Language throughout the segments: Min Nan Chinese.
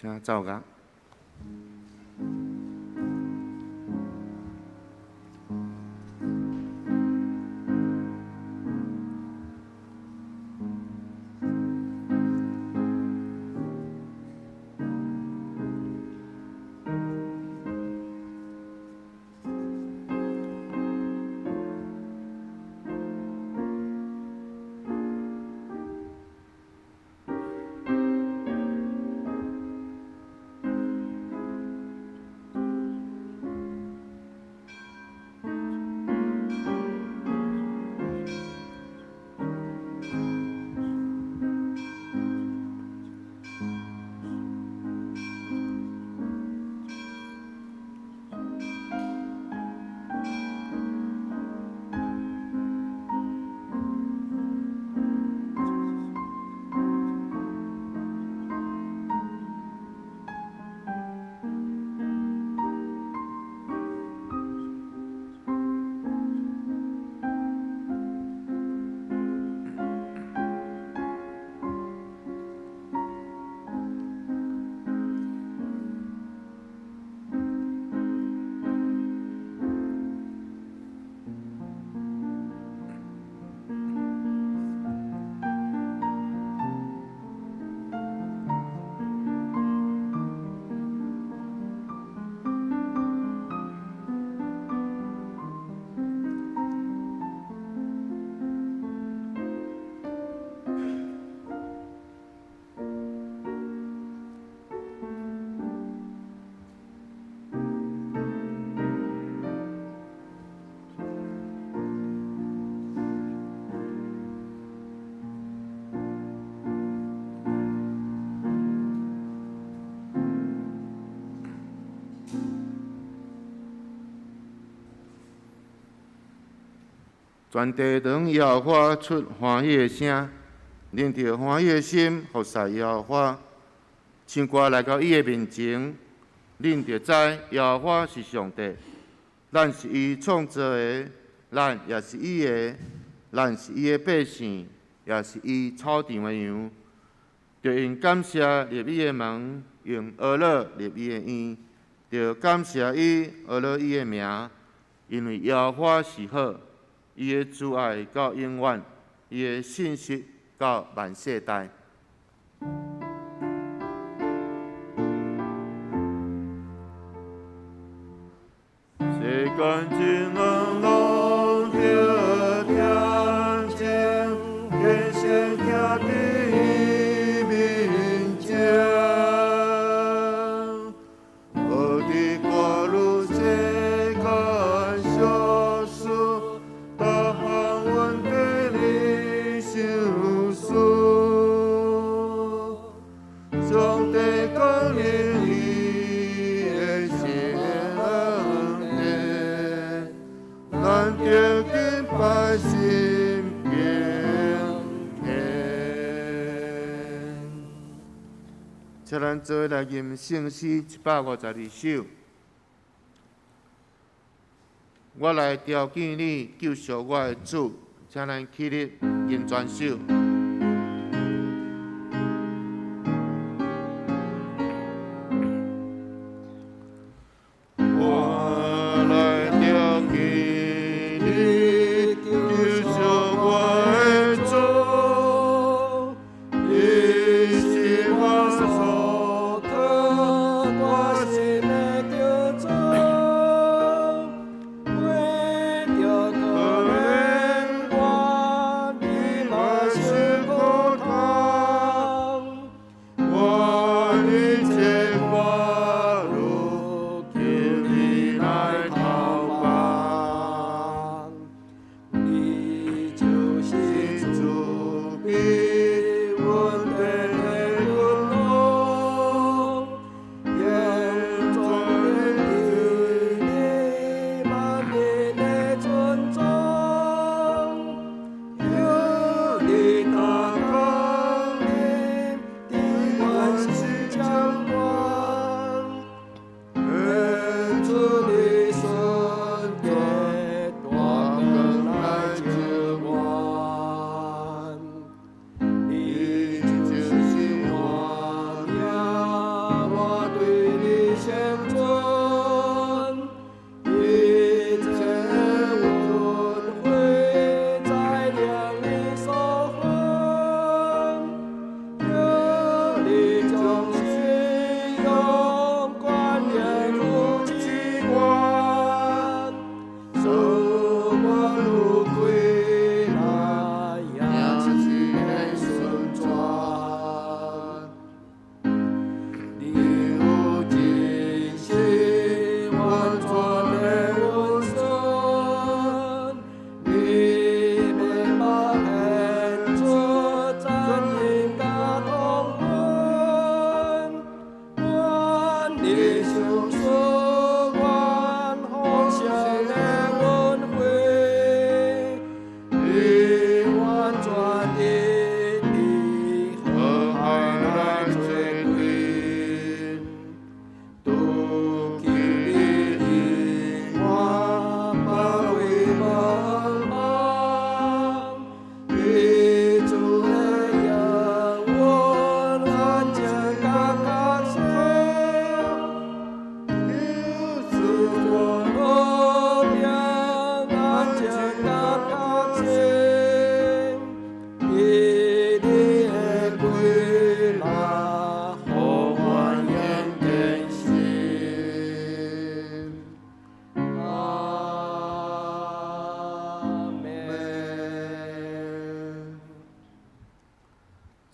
請奏樂。全地當耶和華出歡喜的聲，恁著歡喜的心服侍耶和華，唱歌來到伊的面前，恁著知耶和華是上帝，咱是伊創造的，咱也是伊的，咱是伊的百姓，也是伊草場的羊。著用感謝入伊的門，用呵咾入伊的院，著感謝伊，呵咾伊的名，因為耶和華是好。伊的慈愛到永遠，伊的信實到萬世代。世間眾人攏著聽清，虔誠徛佇伊面前，無佇掛慮世間小事，逐項問題你想思。上帝降臨伊的聖殿，咱著敬拜心敬虔。請咱做伙來吟聖詩152首。我來朝見你，救贖我的主，請咱起立吟全首。我來朝見你，救贖我的主，你是我所託，我心的救主，為著可憐我，你嘛受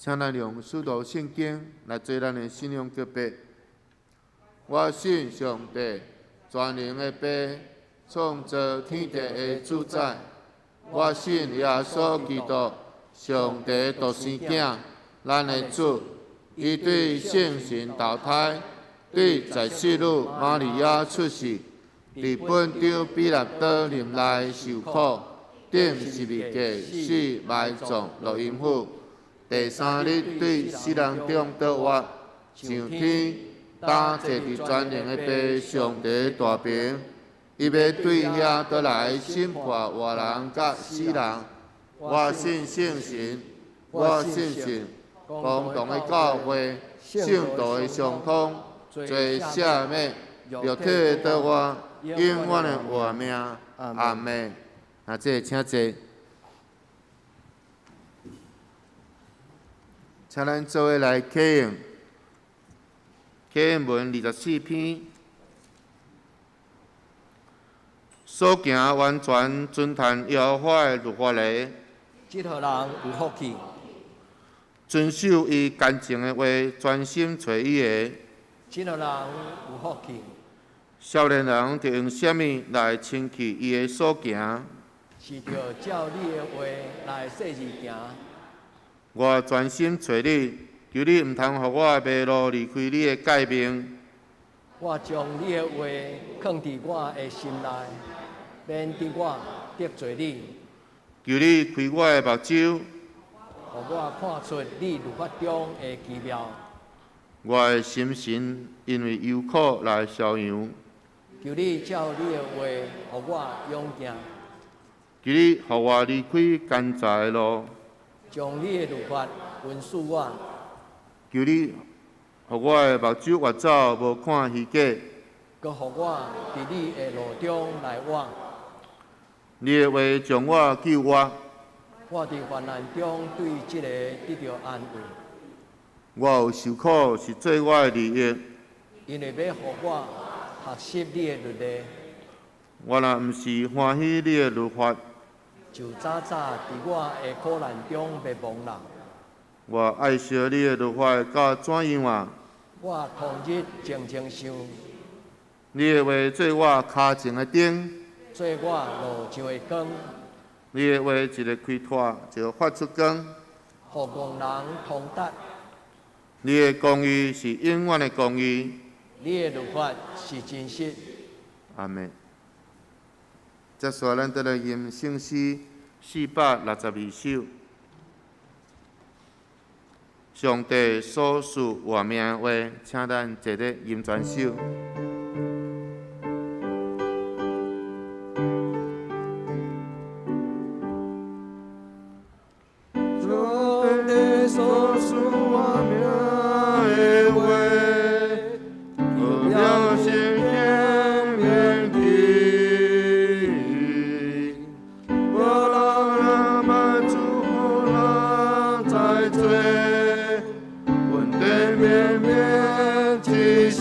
請咱用使徒信經來做咱的信仰告白。我信上帝，全能的父，創造天地的主宰。我信耶穌基督，上帝獨生囝，咱的主。伊對聖神投胎，對在聖女瑪利亞出世，佇本丟彼拉多任內受苦，釘十字架死埋葬落陰府，第三日對死人中復活，上天，擔坐佇全能的父上帝大爿，伊欲對遐倒來審判活人佮死人。我信聖神，我信信公同的教會，聖徒的相通，罪赦免，肉體的復活，永遠的活命。阿們。啊，這請坐。請咱做伙來啟應，啟應文24篇，所行完全遵趁耶和華的律法的，這號人有福氣。遵守伊乾淨的話，專心揣伊的。這號人有福氣。少年人著用啥物來清去伊的所行？是著照你的話來細膩行。我專心揣你，求你毋通予我迷路離開你的誡命。我將你的話囥佇我的心內，免得我得罪你。求你開我的目睭，予我看出你律法中的奇妙。我的心神因為憂苦來消揚。求你照你的話，予我勇健。求你予我離開奸詐的路。將你的律法恩賜我。求你予我的目睭越走，無看虛假。閣予我佇你的路中來往。你的話將我救活。我佇患難中對這个得著安慰。我有受苦是做我的利益。因為欲予我學習你的律例。我若毋是歡喜你的律法，就早早佇我的苦難中滅亡啦。我愛惜你的律法到怎樣啊？我終日靜靜想。你的話做我跤前的燈，做我路上的光。你的話一个開脫就發出光，予戇人通達。你的公義是永遠的公義。你的律法是真實。阿們。接續咱綴來吟聖詩462首。上帝所賜活命的話，請咱坐咧吟全首。上帝所賜活命的話，了心顯明記，無人人萬主無人在做，恩典綿綿之時。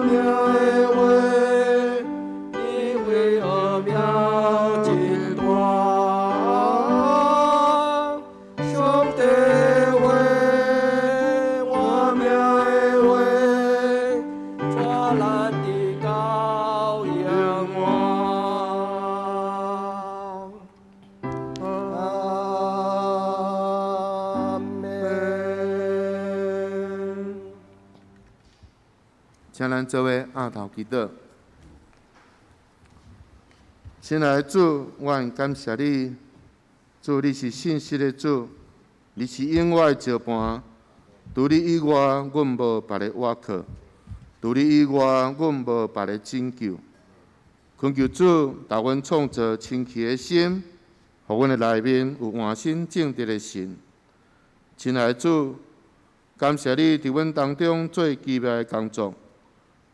命的話，智慧奧妙真大。上帝話，活命的話，帶咱直到永遠。阿們。請咱做伙爇頭祈禱。親愛的主，阮感謝你，主你是信實的主，你是永活的石磐。除你以外，阮無別个倚靠；除你以外，阮無別个拯救。懇求主，予阮創造清氣的心，予阮的內面有換新正直的神。親愛的主，感謝你佇阮當中做奇妙的工作，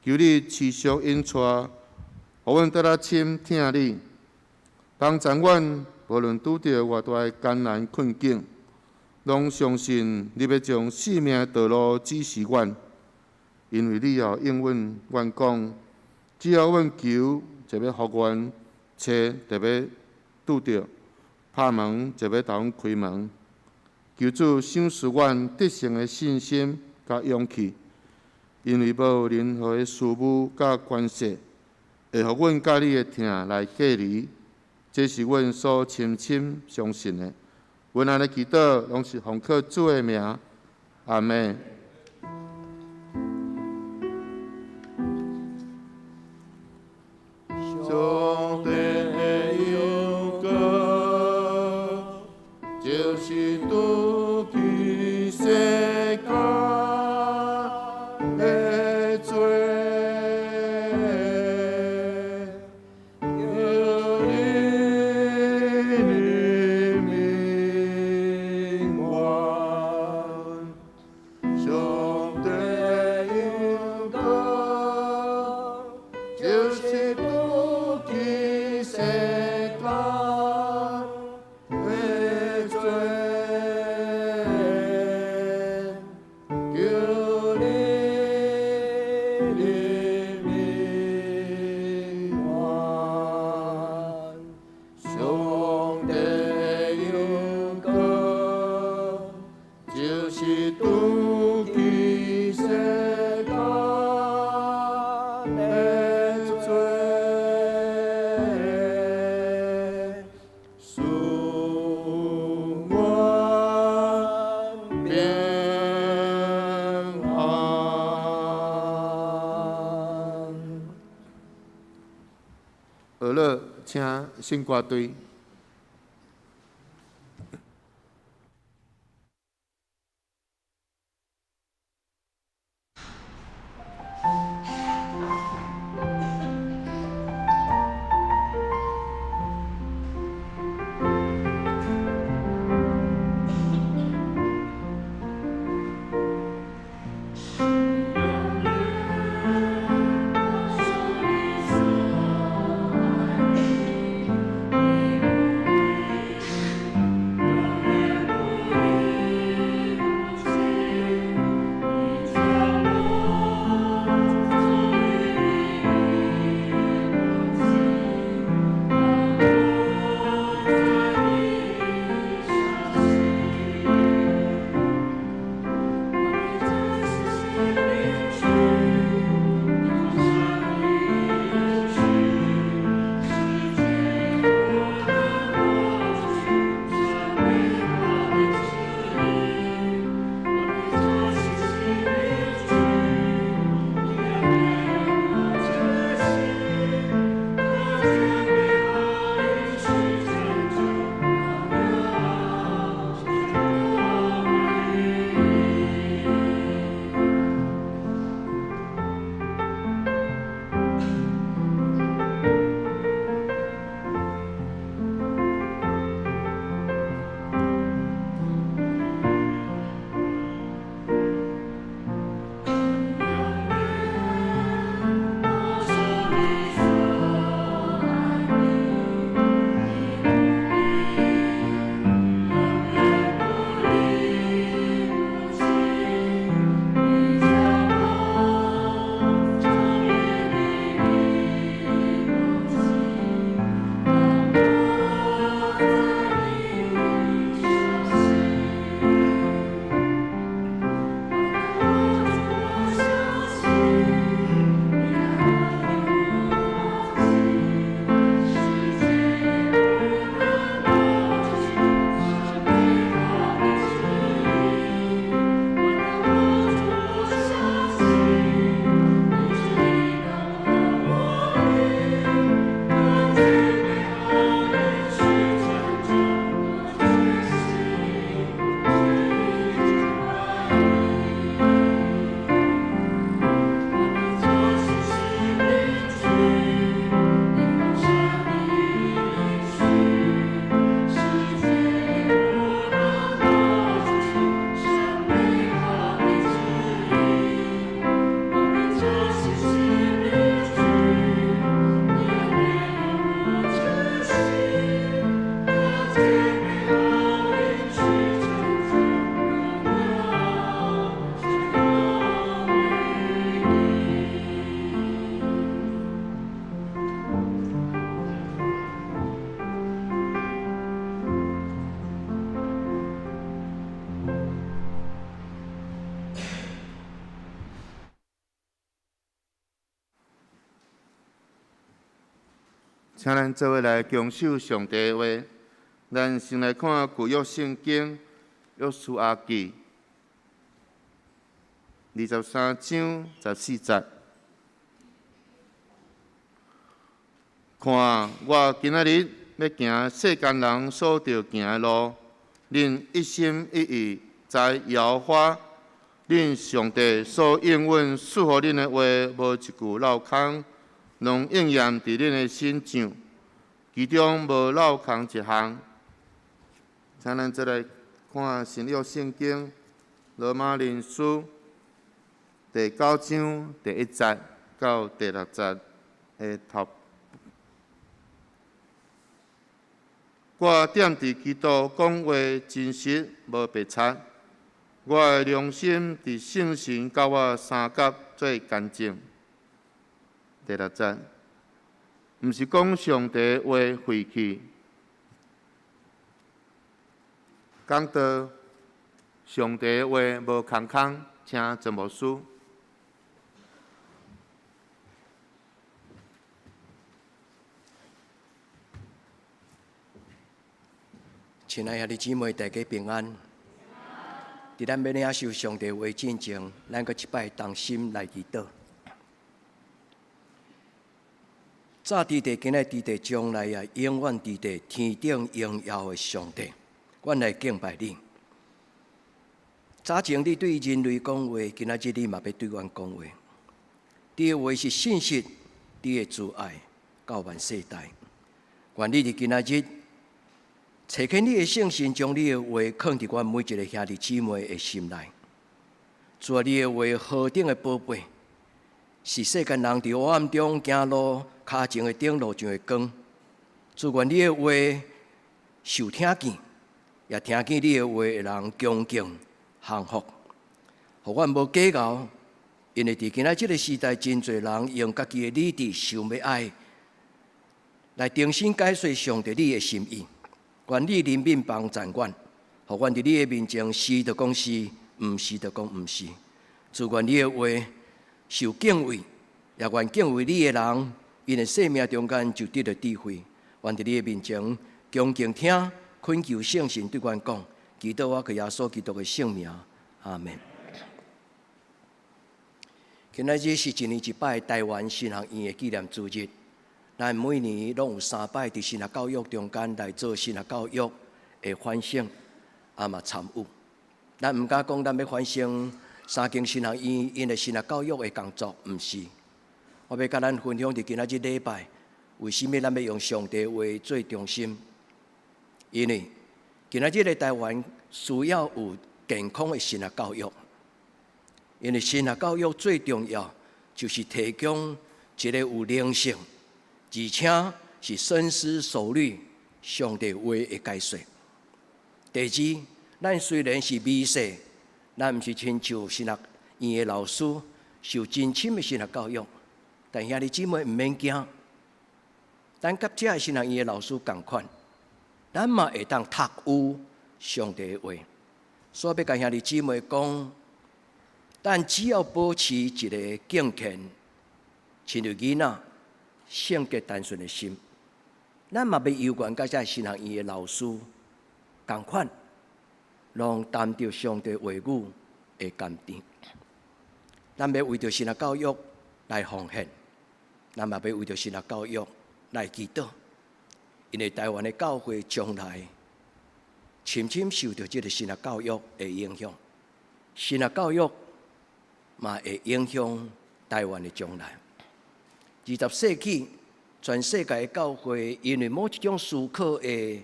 求你持續引帶，予阮倒較深疼你，幫助阮無論拄著偌大的艱難困境，攏相信你欲將生命的道路指示阮，因為你也應允阮講，只要阮求，就欲予阮；揣，就欲拄著；拍門，就欲予阮開門。求主賞賜阮得勝的信心佮勇氣，因為無任何的事物佮權勢會予阮佮你的疼來隔離，這是阮所深深相信的。阮按呢祈禱，攏是奉靠主的名，阿們。上帝的羊羔，就是除去世間的罪，求你憐憫阮。上帝的羊羔，就是除去世間的罪，求你憐憫阮。上帝的羊羔，就是除去世間的罪，賜阮平安。好了，請聖歌隊。永遠。請咱做伙來共守上帝的話。咱先來看舊約聖經約書亞記23章14節。看，我今仔日欲行世間人所著行的路，恁一心一意知耶和華恁上帝所應允賜予恁的話，無一句落空，攏應驗佇恁的身上，其中無落空一項。請咱再來看新約聖經羅馬人書第九章第一節到第六節的頭。我踮佇基督講話真實，無白賊。我的良心佇聖神佮我相佮做見證。第六節，毋是講上帝話廢去，講到上帝話無空空，請鄭牧師。親愛兄弟姊妹，大家平安。佇咱欲領受上帝話進前，咱閣一擺同心來祈禱。早佇地，今仔佇地，將來也永遠佇地，天頂榮耀的上帝，阮來敬拜你。早前你對人類講話，今仔日你嘛欲對阮講話。你的話是信實，你的慈愛到萬世代。願你佇今仔日，差遣你的聖神，將你的話囥佇阮每一个兄弟姊妹的心內。主啊，你的話何等的寶貝，是世間人佇黑暗中行路，跤前的頂路上的光。主，願你的話受聽見，也聽見你的話的人恭敬降服，予阮無假𠢕。因為佇今仔這个時代，真濟人用家己的理智想欲愛來重新解說上帝你的心意。願你憐憫幫助阮，予阮佇你的面前是就講是，毋是就講毋是。主，願你的話受敬畏，也願敬畏你的人，𪜶的生命中間就得著智慧。願佇你的面前恭敬聽，懇求聖神對阮講，祈禱我靠耶穌基督的聖名，阿們。今仔日是一年一擺台灣神學院的紀念主日。咱每年攏有三擺佇神學教育中間來做神學教育的反省，啊嘛參與。咱毋敢講咱欲反省三間神學院𪜶的神學教育的工作，毋是。我欲佮咱分享佇今仔日禮拜，為啥物咱欲用上帝話做中心？因為今仔日的台灣需要有健康的神學教育，因為神學教育最重要就是提供一个有靈性，而且是深思熟慮上帝話的解說。第二，咱雖然是微細，咱毋是親像神學院的老師受真深的神學教育，但兄弟姊妹毋免驚，咱佮這个神學院的老師仝款，咱嘛會當讀有上帝的話。所以欲共兄弟姊妹講，咱只要保持一个敬虔，親像囡仔聖潔單純的心，咱嘛欲猶原佮這神學院的老師仝款，攏擔著上帝話語的甘甜。咱欲為著神學教育來奉獻，咱嘛欲為著神學教育來祈禱，因為台灣的教會將來深深受著這个神學教育的影響，神學教育嘛會影響台灣的將來。20世紀，全世界的教會因為某一種思考的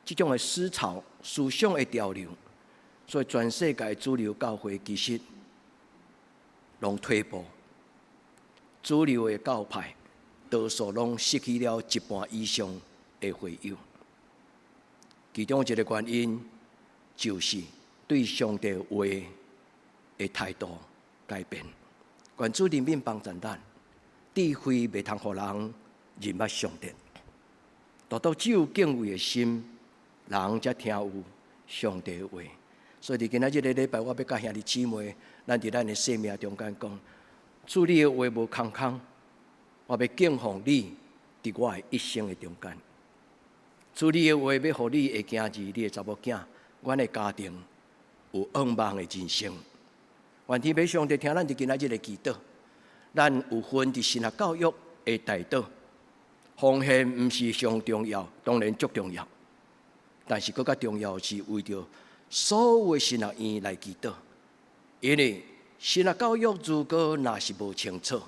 這種的思潮、思想的潮流，所以全世界主流教會其實攏退步，主流的教派多數攏失去了一半以上的會友。其中一个原因就是對上帝話的態度改變。願主憐憫幫助咱。智慧袂通予人認捌上帝，獨獨只有敬畏的心，人才聽有上帝的話。所以佇今仔這个禮拜，我欲佮兄弟姊妹，咱佇咱的生命中間講，主你的話無空空，我欲敬奉你佇我的一生的中間。主你的話欲予你的囝兒、你的查某囝，阮的家庭有向望的人生。願天父上帝聽咱佇今仔日的祈禱，咱有份佇神學教育的代禱，奉獻毋是上重要，當然足重要，但是閣較重要是為著所有的神學院來祈禱，因為神學教育如果若是無清楚，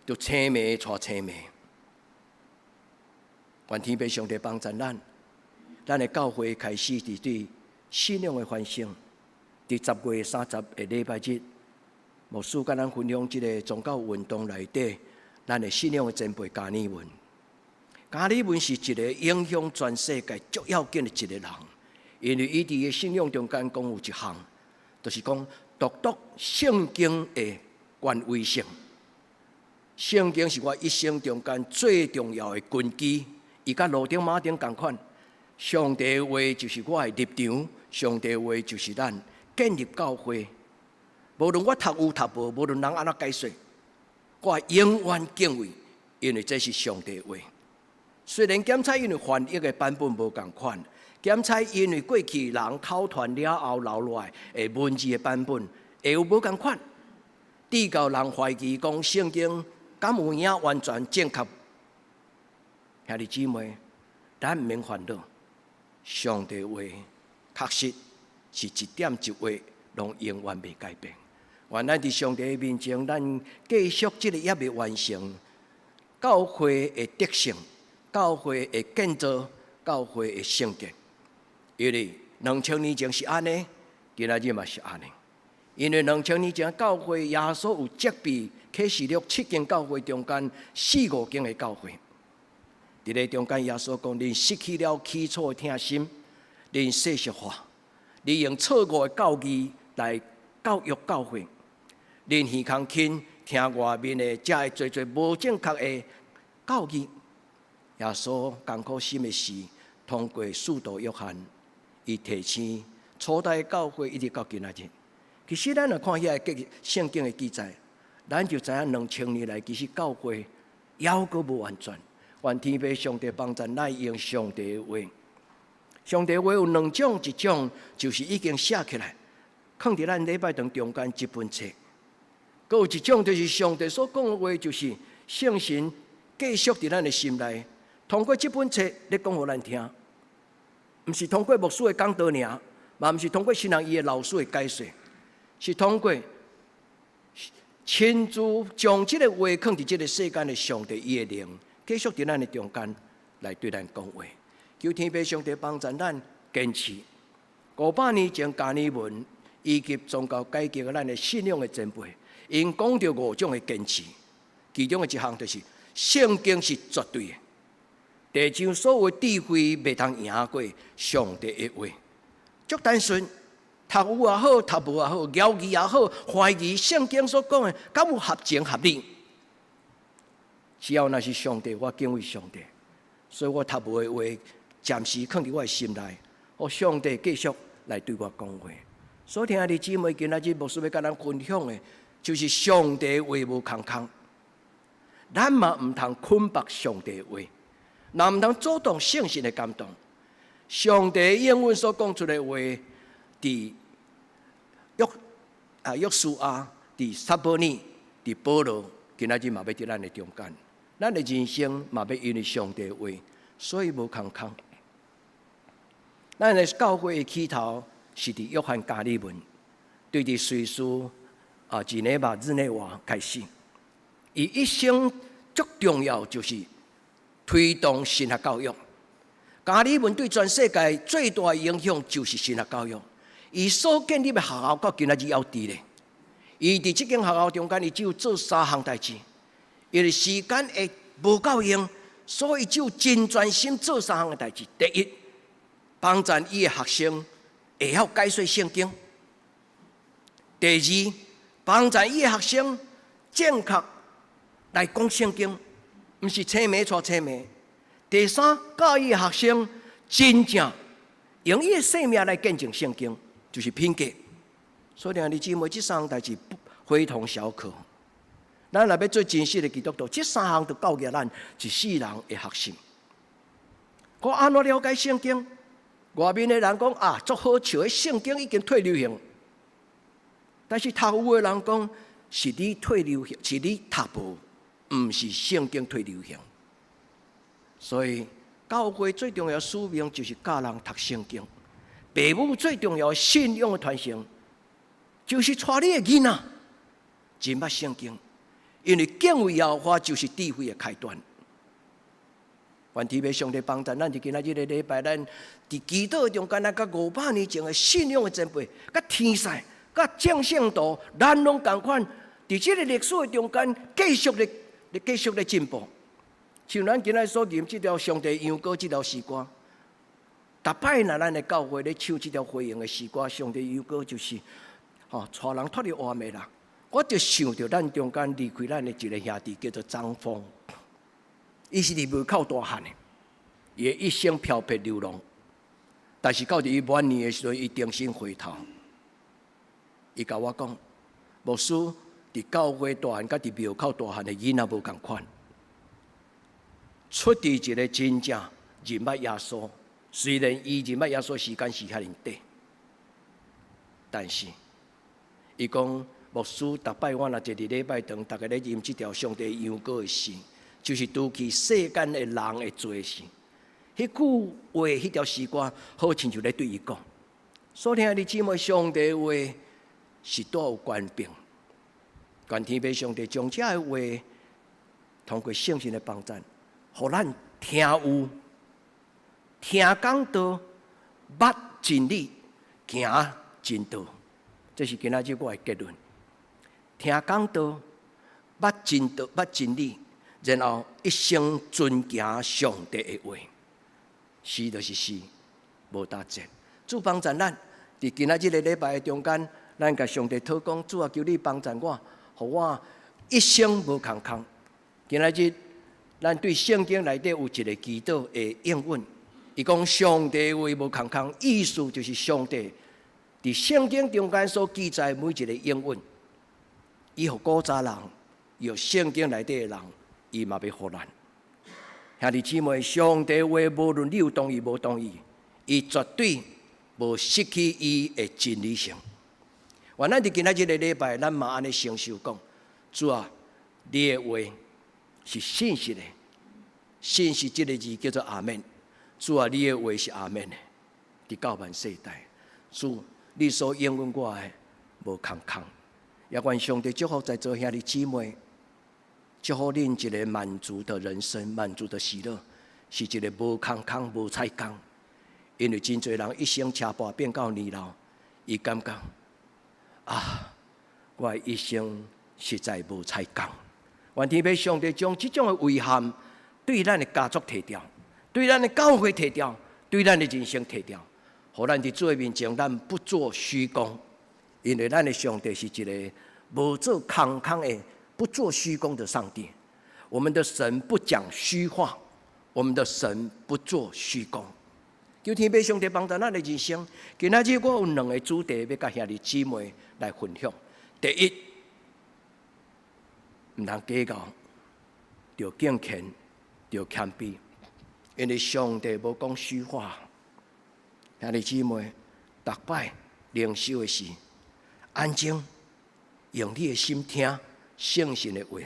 就青盲帶青盲。願天父上帝幫助咱，咱的教會開始佇對信仰的反省，佇10月30的禮拜日，牧師佮咱分享這个宗教運動內底，咱的信仰的前輩加爾文。加爾文是一个影響全世界足要緊的一个人，因為伊佇伊的信仰中間講有一項，就是講獨獨聖經的權威性。聖經是我一生中間最重要的根基，伊佮路德馬丁仝款，上帝的話就是我的立場，上帝的話就是咱建立教會。無論我讀有讀無，無論人按怎解說，我永遠敬畏，因為這是上帝的話。雖然檢採因為翻譯的版本無仝款，檢採因為過去人口傳了後留落來的文字的版本會有無仝款，直到人懷疑講聖經敢有影完全正確。兄弟姊妹，咱毋免煩惱，上帝話確實是一點一畫攏永遠袂改變。願咱佇上帝的面前，咱繼續這個猶未完成教會的德性、教會的建造、教會的聖潔。因為2000年前是按呢，今仔日嘛是按呢。因為兩千年前教會耶穌有責備啟示錄七間教會中間四五間的教會。佇咧中間，耶穌講：恁失去了起初的疼心，恁世俗化，你用錯誤的教義來教育教會，恁耳空輕聽外面的遮的濟濟無正確的教義。耶穌艱苦心的是，通過使徒約翰，伊提醒初代教會一直到今仔日。其實咱若看遐个聖經的記載，咱就知影兩千年來其實教會猶閣無完全。願天父上帝幫助咱用上帝的話。上帝話有兩種，一種就是已經寫起來，囥佇咱禮拜堂中間這本冊；閣有一種就是上帝所講的話，就是聖神繼續佇咱的心內，通過這本冊咧講予咱聽，毋是通過牧師的講道爾，嘛毋是通過神學院的老師的解說，是通過親自將這个話囥佇這个世間的上帝伊的靈，繼續佇咱的中間來對咱講話。求天父上帝幫助咱堅持。500年前，加爾文以及宗教改革咱的信仰的前輩，𪜶講著五種的堅持，其中的一項就是聖經是絕對的。地上所有智慧袂通贏過上帝的話。足單純，讀有也好，讀無也好，猶疑也好，懷疑聖經所講的，敢有合情合理？只要若是上帝，我敬畏上帝，所以我讀無的話，暫時囥佇我的心內，予上帝繼續來對我講話。所以，兄弟姊妹，今仔日牧師欲佮咱分享的，就是上帝話無空空，咱嘛毋通捆縛上帝話，嘛毋通阻擋聖神的感動。上帝應允所講出的話，佇約書亞，佇撒母耳，佇保羅，今仔日嘛欲佇咱的中間，咱的人生嘛欲因為上帝話，所以無空空。咱的教會的起頭是佇約翰加爾文，對佇瑞士啊，日內瓦日內瓦開始。伊一生足重要就是推動神學教育。加爾文對全世界最大的影響就是神學教育。伊所建立的學校到今仔日猶佇咧。伊佇這間學校中間，伊只有做三項代誌。因為時間會無夠用，所以只有真專心做三項的代誌。第一，幫助伊的學生會曉解說聖經；第二，幫助伊的學生正確來講聖經，毋是青盲帶青盲。第三，教伊的學生真正用伊的生命來見證聖經，就是品格。所以，兄弟姊妹，這三項代誌非同小可。咱若欲做真實的基督徒，這三項就夠額咱一世人的學習。我按怎了解聖經？外面的人講啊，足好笑的聖經已經退流行。但是讀有的人講，是你退流行，是你讀無，毋是聖經退流行。所以教會最重要使命就是教人讀聖經。父母最重要信仰的傳承，就是帶你的囡仔認捌聖經，因為敬畏耶和華就是智慧的開端。願天父上帝幫助咱，佇今仔日這個禮拜，咱佇祈禱中間，咱佮500年前的信仰的前輩，佮天使、佮眾聖徒，咱攏仝款，佇這個歷史的中間，繼續咧進步。像咱今仔所吟這條上帝羊羔這條詩歌，逐擺若咱的教會咧唱這條回應的詩歌，上帝羊羔就是吼，帶人脫離黑暗的啦。我就想著咱中間離開咱的一個兄弟，叫做張峰。伊是佇廟口大漢的，伊的一生漂泊流浪，但是到佇伊晚年的時陣，伊重新回頭。伊共我講，牧師佇教會大漢佮佇廟口大漢的囡仔無仝款，出佇一個真正認捌耶穌，雖然伊認捌耶穌時間是遐爾短，但是伊講牧師，逐擺我若坐佇禮拜堂，逐家咧吟這條上帝羊羔的詩，就是除去世間的人的罪時，彼句話、彼條詩歌，好親像咧對伊講。所以兄弟姊妹，上帝話是帶有權柄，願天父上帝將這个話通過聖神的幫助，予咱聽有、聽講道、捌真理、行真道。這是今仔日我的結論。聽講道、捌真道、捌真理，然後一生遵行上帝的話，是就是是，無打折。主幫助咱，佇今仔這個禮拜的中間，咱共上帝禱告，主啊，求你幫助我，予我一生無空空。今仔日，咱對聖經內底有一個祈禱的應允，伊講上帝話無空空，意思就是上帝佇聖經中間所記載每一個應允，伊予古早人，予聖經內底的人，伊嘛欲予咱。兄弟姊妹，上帝話無論你有同意無同意，伊絕對無失去伊的真理性。願咱佇今仔這個禮拜，咱嘛按呢承受講，主啊，你的話是信實的，信實這個字叫做阿門。主啊，你的話是阿門的，直到萬世代。主，你所應允我的無空空。也願上帝祝福在座兄弟姊妹，祝福恁一個滿足的人生，滿足的喜樂，是一個無空空、無彩工。因為真濟人一生車跋變到年老，伊感覺啊，我的一生實在無彩工。願天父上帝將這種的遺憾對咱的家族提掉，對咱的教會提掉，對咱的人生提掉，予咱佇主的面前，咱不做虛功，因為咱的上帝是一個無做空空的、不做虛功的上帝。我們的神不講虛話，我們的神不做虛功。求天父上帝幫助咱的人生。今仔日我有兩個主題欲佮兄弟姊妹來分享。第一，毋通計較，著敬虔，著謙卑，因為上帝無講虛話。兄弟姊妹，逐擺靈修的時，安靜，用你的心聽聖神的話。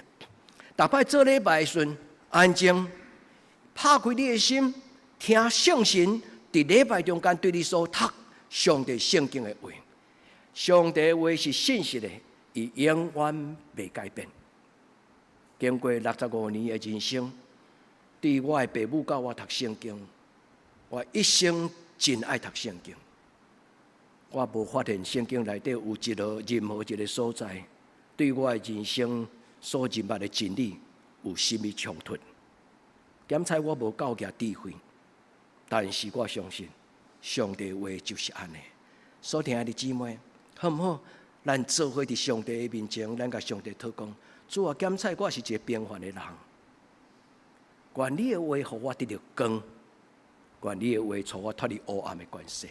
逐擺做禮拜的時陣，安靜，拍開你的心，聽聖神佇禮拜中間對你所讀上帝聖經的話。上帝的話是信實的，伊永遠袂改變。經過65年的人生，對我的爸母教我讀聖經，我一生真愛讀聖經。我無發現聖經內底有一個任何一個所在，對我的人生所認捌的真理有啥物衝突。檢採我無夠額智慧，但是我相信上帝話就是按呢。所聽的姊妹，好毋好？咱做伙佇上帝的面前，咱共上帝禱告，主啊，檢採我是一個平凡的人，願你的話予我得著光，願你的話帶我脫離黑暗的權勢。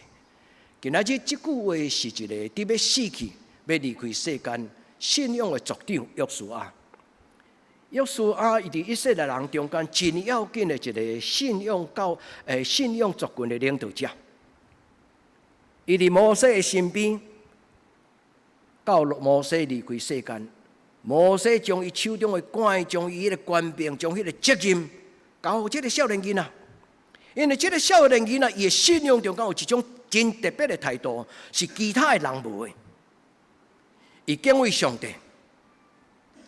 今仔日這句話是一個佇欲死去、欲離開世間信仰的族長約書亞，約書亞伊佇以色列人中間真要緊的一个信仰教誒信仰族群的領導者。伊佇摩西的身邊，到摩西離開世間，摩西將伊手中的權，將伊彼个權柄，將彼个責任交予這个少年囡仔。因為這个少年囡仔，伊的信仰中間有一種真特別的態度，是其他的人無的。伊敬畏上帝，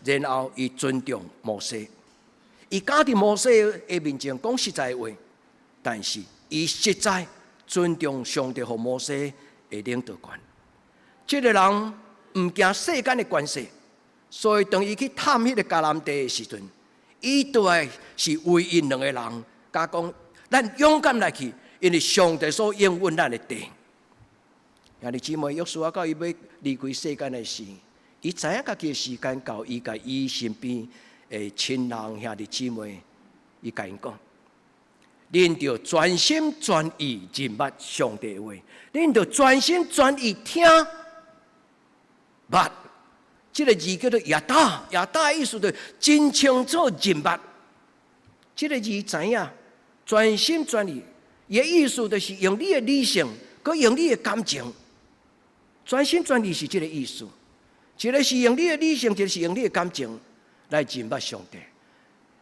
然後伊尊重摩西，伊敢佇摩西的面前講實在話，但是伊實在尊重上帝予摩西的領導權。這个人毋驚世間的權勢，所以當伊去探彼个迦南地的時陣，伊都愛是唯一兩个人，敢講咱勇敢來去，因為上帝所應允咱的地。兄弟姊妹，約書亞到伊欲離開世間的時，伊知影家己的時間到，伊共伊身邊的親人兄弟姊妹，伊共𪜶講：恁著專心專意認捌上帝的話，恁著專心專意聽捌。這个字叫做ידע，ידע意思就真清楚認捌。這个字知影，專心專意，伊的意思就是用你的理性，閣用你的感情。專心專意是這个意思，一个是用你的理性，一个是用你的感情來認捌上帝。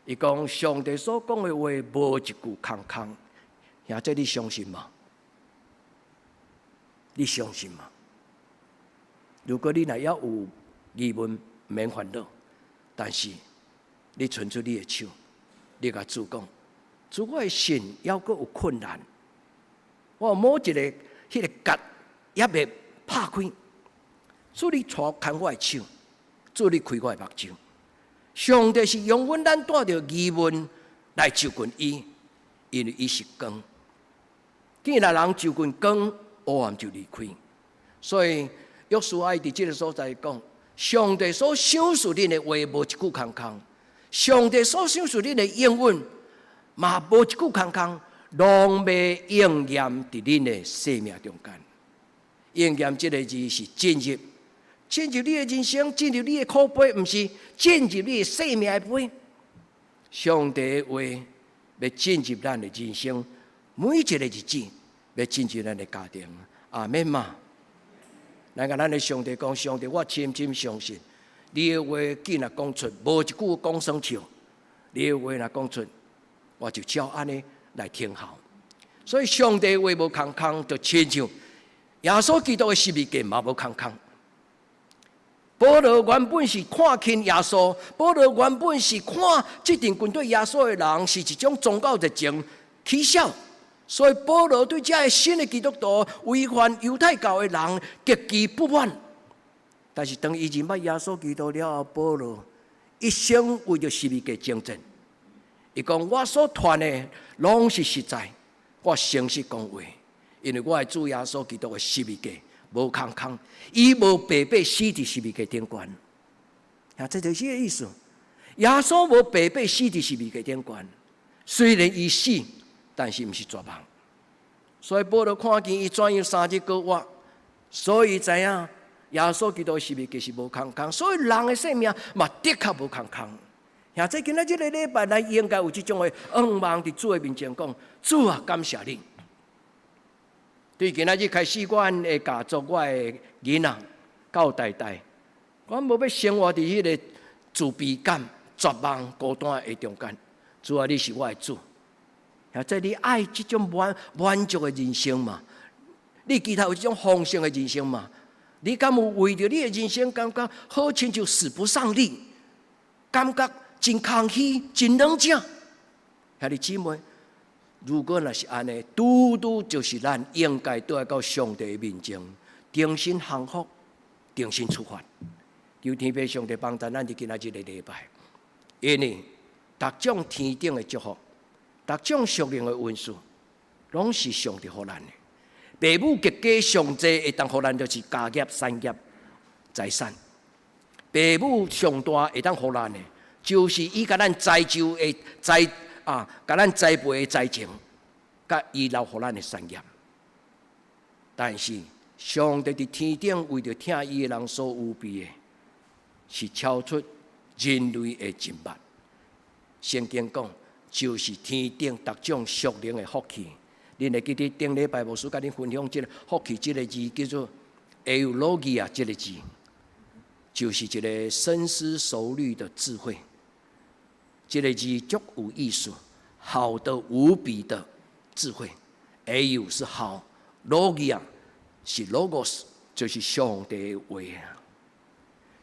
伊講上帝所講的話無一句空空，兄弟你相信嗎？你相信嗎？如果你若猶有疑問，免煩惱，但是你伸出你的手，你共主講：主，我的信猶閣有困難，我某一个彼个結猶未拍開，主你帶牽我的手，主你開我的目睭。上帝是容允咱帶著疑問來就近伊，因為伊是光。既然人就近光，黑暗就離開。所以約書亞佇這个所在講，上帝所賞賜恁的話無一句空空，上帝所賞賜恁的應允嘛無一句空空，攏欲應驗佇恁的生命中間。應驗這个字是進入，進入你的人生，進入你的苦杯，毋是進入你的生命的杯。上帝的話欲進入咱的人生，每一个日子欲進入咱的家庭。阿們嗎？來共咱的上帝講，上帝，我深深相信，你的話既若講出，無一句講耍笑。你的話若講出，我就照按呢來聽候。所以上帝話無空空，就親像耶穌基督的十字架嘛無空空。保羅原本是看輕耶穌，保羅原本是看這陣跟隨耶穌的人是一種宗教熱情取笑，所以保羅對這个新的基督徒違反猶太教的人極其不滿。但是當伊認捌耶穌基督了後，保羅一生為著十字架征戰。伊講我所傳的攏是實在，我誠實講話，因為我的主耶穌基督的十字架無空空，伊無白白死佇十字架頂懸。啊，這就是個意思。耶穌無白白死佇十字架頂懸，雖然伊死，但是毋是絕望。所以保羅看見伊怎樣3日閣活，所以知影耶穌基督十字架是無空空，所以人的生命嘛的確無空空。兄弟今仔這个禮拜，咱應該有這種的向望佇主的面前講：主啊，感謝你。對今仔日開始，阮的家族、我的囡仔到代代，阮無欲生活佇彼个自卑感、絕望、孤單的中間。主啊，你是我的主。兄弟你愛這種滿滿足的人生嗎？你期待有這種豐盛的人生嗎？你敢有為著你的人生感覺好親像使不上力，感覺真空虛、真軟弱？兄弟姊妹，如果若是按呢，拄拄就是咱應該倒來到上帝面前，重新降服，重新出發。求天父上帝幫助咱佇今仔日個禮拜，因為逐種天頂的祝福，逐種屬靈的恩賜，攏是上帝予咱的。父母極家上濟會當予咱，就是家業、產業、財產。父母上大會當予咱的，就是伊共咱栽種的栽啊，共咱栽培的才情，佮伊留予咱的產業。但是上帝佇天頂為著疼伊的人所預備的，是超出人類的認捌。聖經講，就是天頂逐種屬靈的福氣。恁會記得頂禮拜牧師共恁分享這個福氣這個字叫做 eulogia 這個字，就是一個深思熟慮的智慧。這個字足有意思，好的無比的智慧。Eu 是好，logia 是 logos，就是上帝的話啊。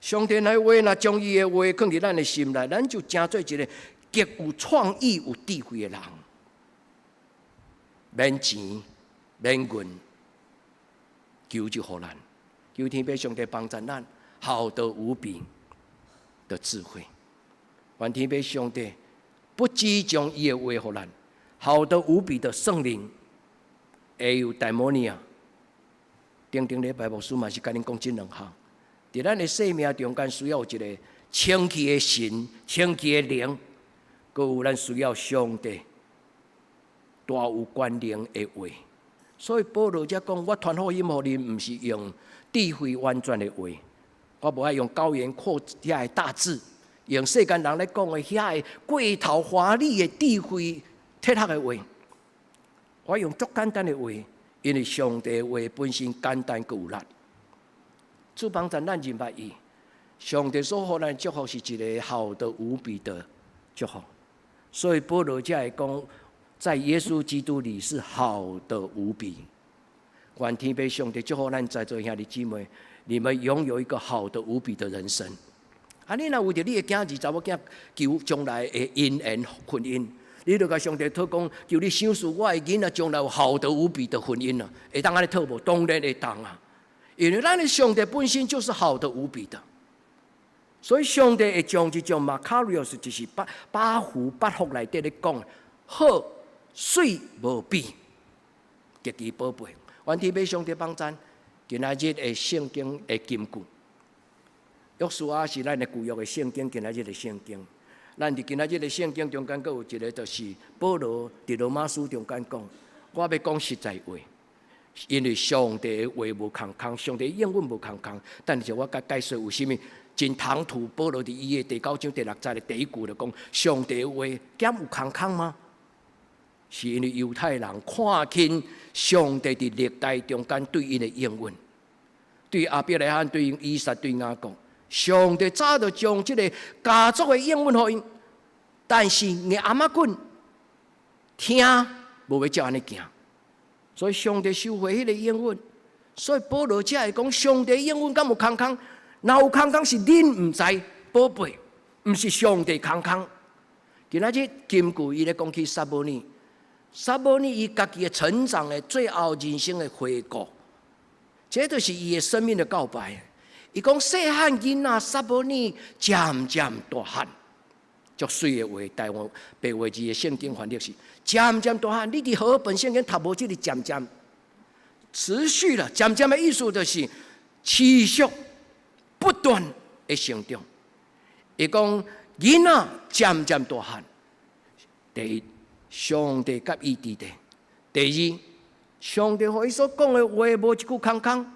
上帝的話若將伊的話囥佇咱的心內，咱就成做一個極有創意、有智慧的人。免錢、免銀，求就予咱，求天父上帝幫助咱，好得無比的智慧。願天父上帝不只將伊的話予咱，好得無比的聖靈，eudaimonia。頂頂禮拜牧師嘛是共恁講這兩項。佇咱的生命中間需要有一個清氣的神、清氣的靈，閣有咱需要上帝大有權能的話。所以保羅才講：我傳福音予恁，毋是用智慧婉轉的話，我無愛用高言闊遐的大智，用世間人咧講的遐個過頭華麗的智慧哲學的話。我用足簡單的話，因為上帝的話本身簡單閣有力。主幫助咱認捌伊，上帝所予咱的祝福是一個好得無比的祝福，所以保羅才會講，在耶穌基督裡是好的無比。願天父上帝祝福咱在座兄弟姊妹，你們擁有一個好的無比的人生。啊，你若為著你的囝兒、查某囝求將來的姻緣婚姻，你就共上帝禱講，求你賞賜我的囡仔將來有好得無比的婚姻啊！會當按呢禱無？當然會當啊！因為咱的上帝本身就是好的無比的，所以上帝會將這種 makarios 就是八八福八福內底咧講，好媠無比，極其寶貝。願天父上帝幫贊，今仔日的聖經的金句，約書亞是咱的舊約的聖經，今仔日的聖經，咱佇今仔日的聖經中間，閣有一個，就是保羅佇羅馬書中間講，我欲講實在話。因為上帝的話無空空，上帝應允無空空。等下我共解說為啥物真唐突。保羅佇伊的第九章第六節的第一句就講：上帝的話敢有空空嗎？是因為猶太人看輕上帝佇歷代中間對𪜶的應允，對亞伯拉罕、對以撒、對雅各，上帝早就將這个家族的應允予𪜶，但是硬頷頸聽無欲照按呢行。所以上帝收回彼个應允，所以保羅才會講上帝應允敢有空空？若有空空是恁毋知寶貝，毋是上帝空空。今仔日根據伊咧講起撒母耳，撒母耳伊家己的成長的最後人生的回顧，這就是伊的生命的告白。伊講細漢囡仔撒母耳漸漸大漢，足媠的話，台灣白話字的聖經翻譯是漸漸大漢。你佇和合本聖經讀無這个漸漸，持續了，漸漸的意思就是持續不斷的成長。伊講囡仔漸漸大漢，第一，上帝佮伊佇咧；第二，上帝予伊所講的話無一句空空。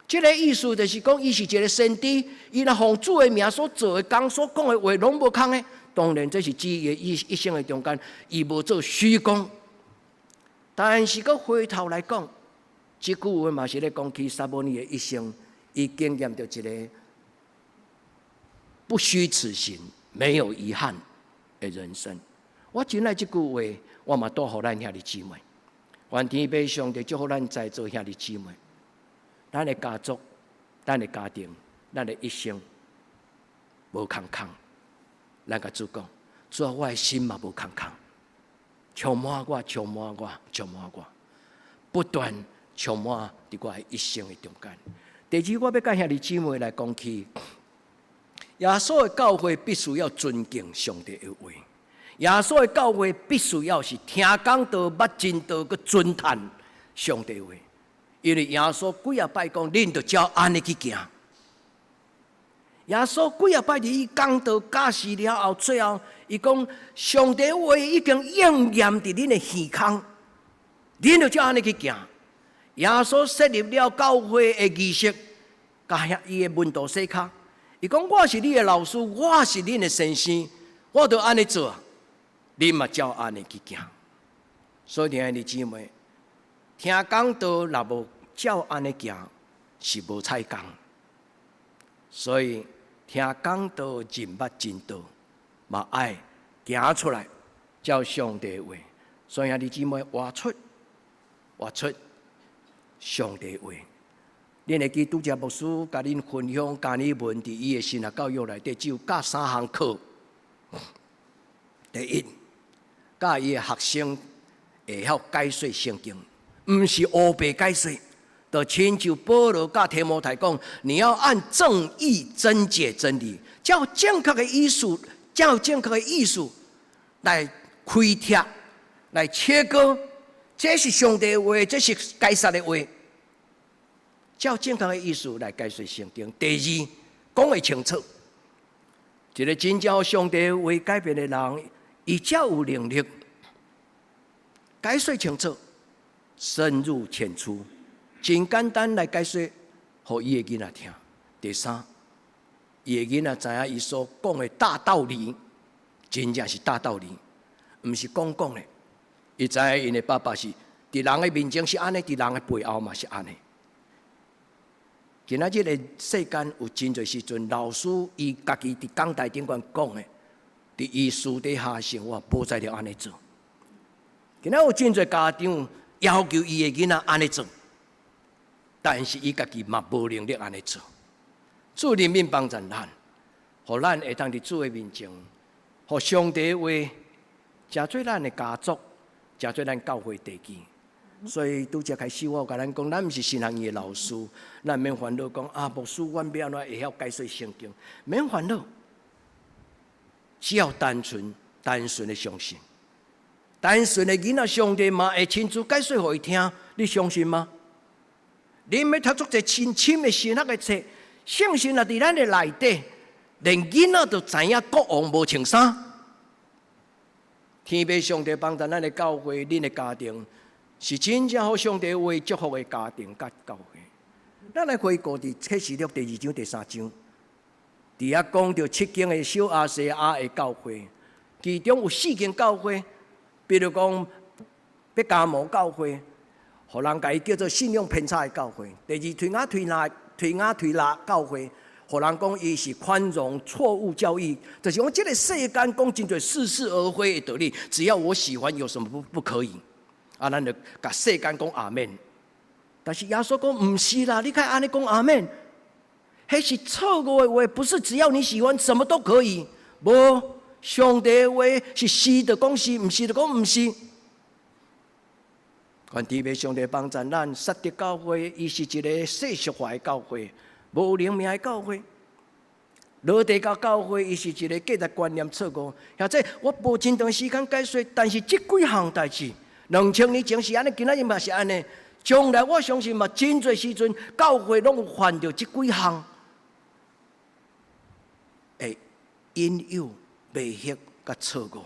這个意思就是講，伊是一個先知，伊若奉主的名所做的工、所講的話，攏無空的。當然，這是指伊的一生的中間，伊無做虛工。但是，閣回頭來講，這句話嘛是咧講起撒母耳的一生，伊經驗著一個不虛此行、沒有遺憾的人生。我真愛這句話，我嘛帶予咱兄弟姊妹。願天父上帝祝福咱在座兄弟姊妹，咱的家族、咱的家庭、咱的一生無空空。咱共主講，主啊，我的心嘛無空空，充滿我，充滿我，充滿我，不斷充滿佇我的一生的中間。第二，我欲共兄弟姊妹來講起，耶穌的教會必須要尊敬上帝的話。耶穌的教會必須要是聽講道、捌真道、閣尊嘆上帝話。因為耶穌幾仔擺講，恁著照按呢去行。耶穌幾仔擺佇伊講道教示了後，最後伊講上帝話已經應驗佇恁的耳空，恁著照按呢去行。耶穌設立了教會的儀式，共伊的門徒洗跤。伊講我是你的老師，我是恁的先生，我著按呢做。你嘛照按呢去行。所以，兄弟姊妹，聽講道若無照按呢行，是無彩工。所以聽講道認捌真道，嘛愛行出來，照上帝話。所以兄弟姊妹，活出活出上帝話。恁會記拄才牧師共恁分享加爾文佇伊的神學教育內底，只有教三項課。第一，教伊的學生會曉解說聖經，毋是烏白解說。就親像保羅佮提摩太講，你要按正義真解真理，照正確的意思，照正確的意思來開拓、來切割。這是上帝話，這是該撒的話。照正確的意思來解說聖經。第二，講會清楚。一個真正上帝話改變的人，伊才有能力解說清楚，深入淺出，真簡單來解說，予伊的囡仔聽。第三，伊的囡仔知影伊所講的大道理，真正是大道理，毋是講講的。伊知影𪜶的爸爸是佇人的面前是按呢，佇人的背後嘛是按呢。今仔日的世間有真濟時陣，老師伊家己佇講台頂懸講的，佇伊私底下生活無才調按呢做。今仔有真濟家長要求伊的囡仔按呢做，但是伊家己嘛無能力按呢做。主憐憫幫助咱，予咱會當佇主的面前，予上帝話，成做咱的家族，成做咱教會地基。所以拄才開始我有共咱講，咱毋是神學院的老師，咱免煩惱講啊，牧師，阮欲按怎會曉解說聖經？免煩惱，只要單純、單純的相信，單純的囡仔，上帝嘛會親自解說予伊聽，你相信嗎？你欲讀足濟深深的神學的冊，聖經若佇咱的內底，連囡仔都知影國王無穿衫。天父上帝幫助咱的教會，恁的家庭，是真正予上帝話祝福的家庭佮教會。咱來回顧佇啟示錄第二章、第三章，佇遐講著七間的小亞細亞的教會，其中有四間教會，比如講伯加摩教會，予人共伊叫做信仰偏差的教會；第二，推雅推拉教會，予人講伊是寬容錯誤教義，就是講這个世間講真濟似是而非的道理，只要我喜歡，有什麼不可以？啊，咱就共世間講阿們。但是耶穌講毋是啦，你較按呢講阿們，彼是錯誤的話，不是只要你喜歡，什麼都可以。無，上帝的話是是就講是，毋是就講毋是。願天父上帝幫助咱，撒狄教會，伊是一个世俗化的教會，無靈命的教會。羅底甲教會，伊是一个價值觀念錯誤。或者我無真長時間解說，但是這幾項代誌，2000年前是按呢，今仔日嘛是按呢。將來我相信嘛，真濟時陣教會攏有犯著這幾項，會引誘、迷惑佮錯誤，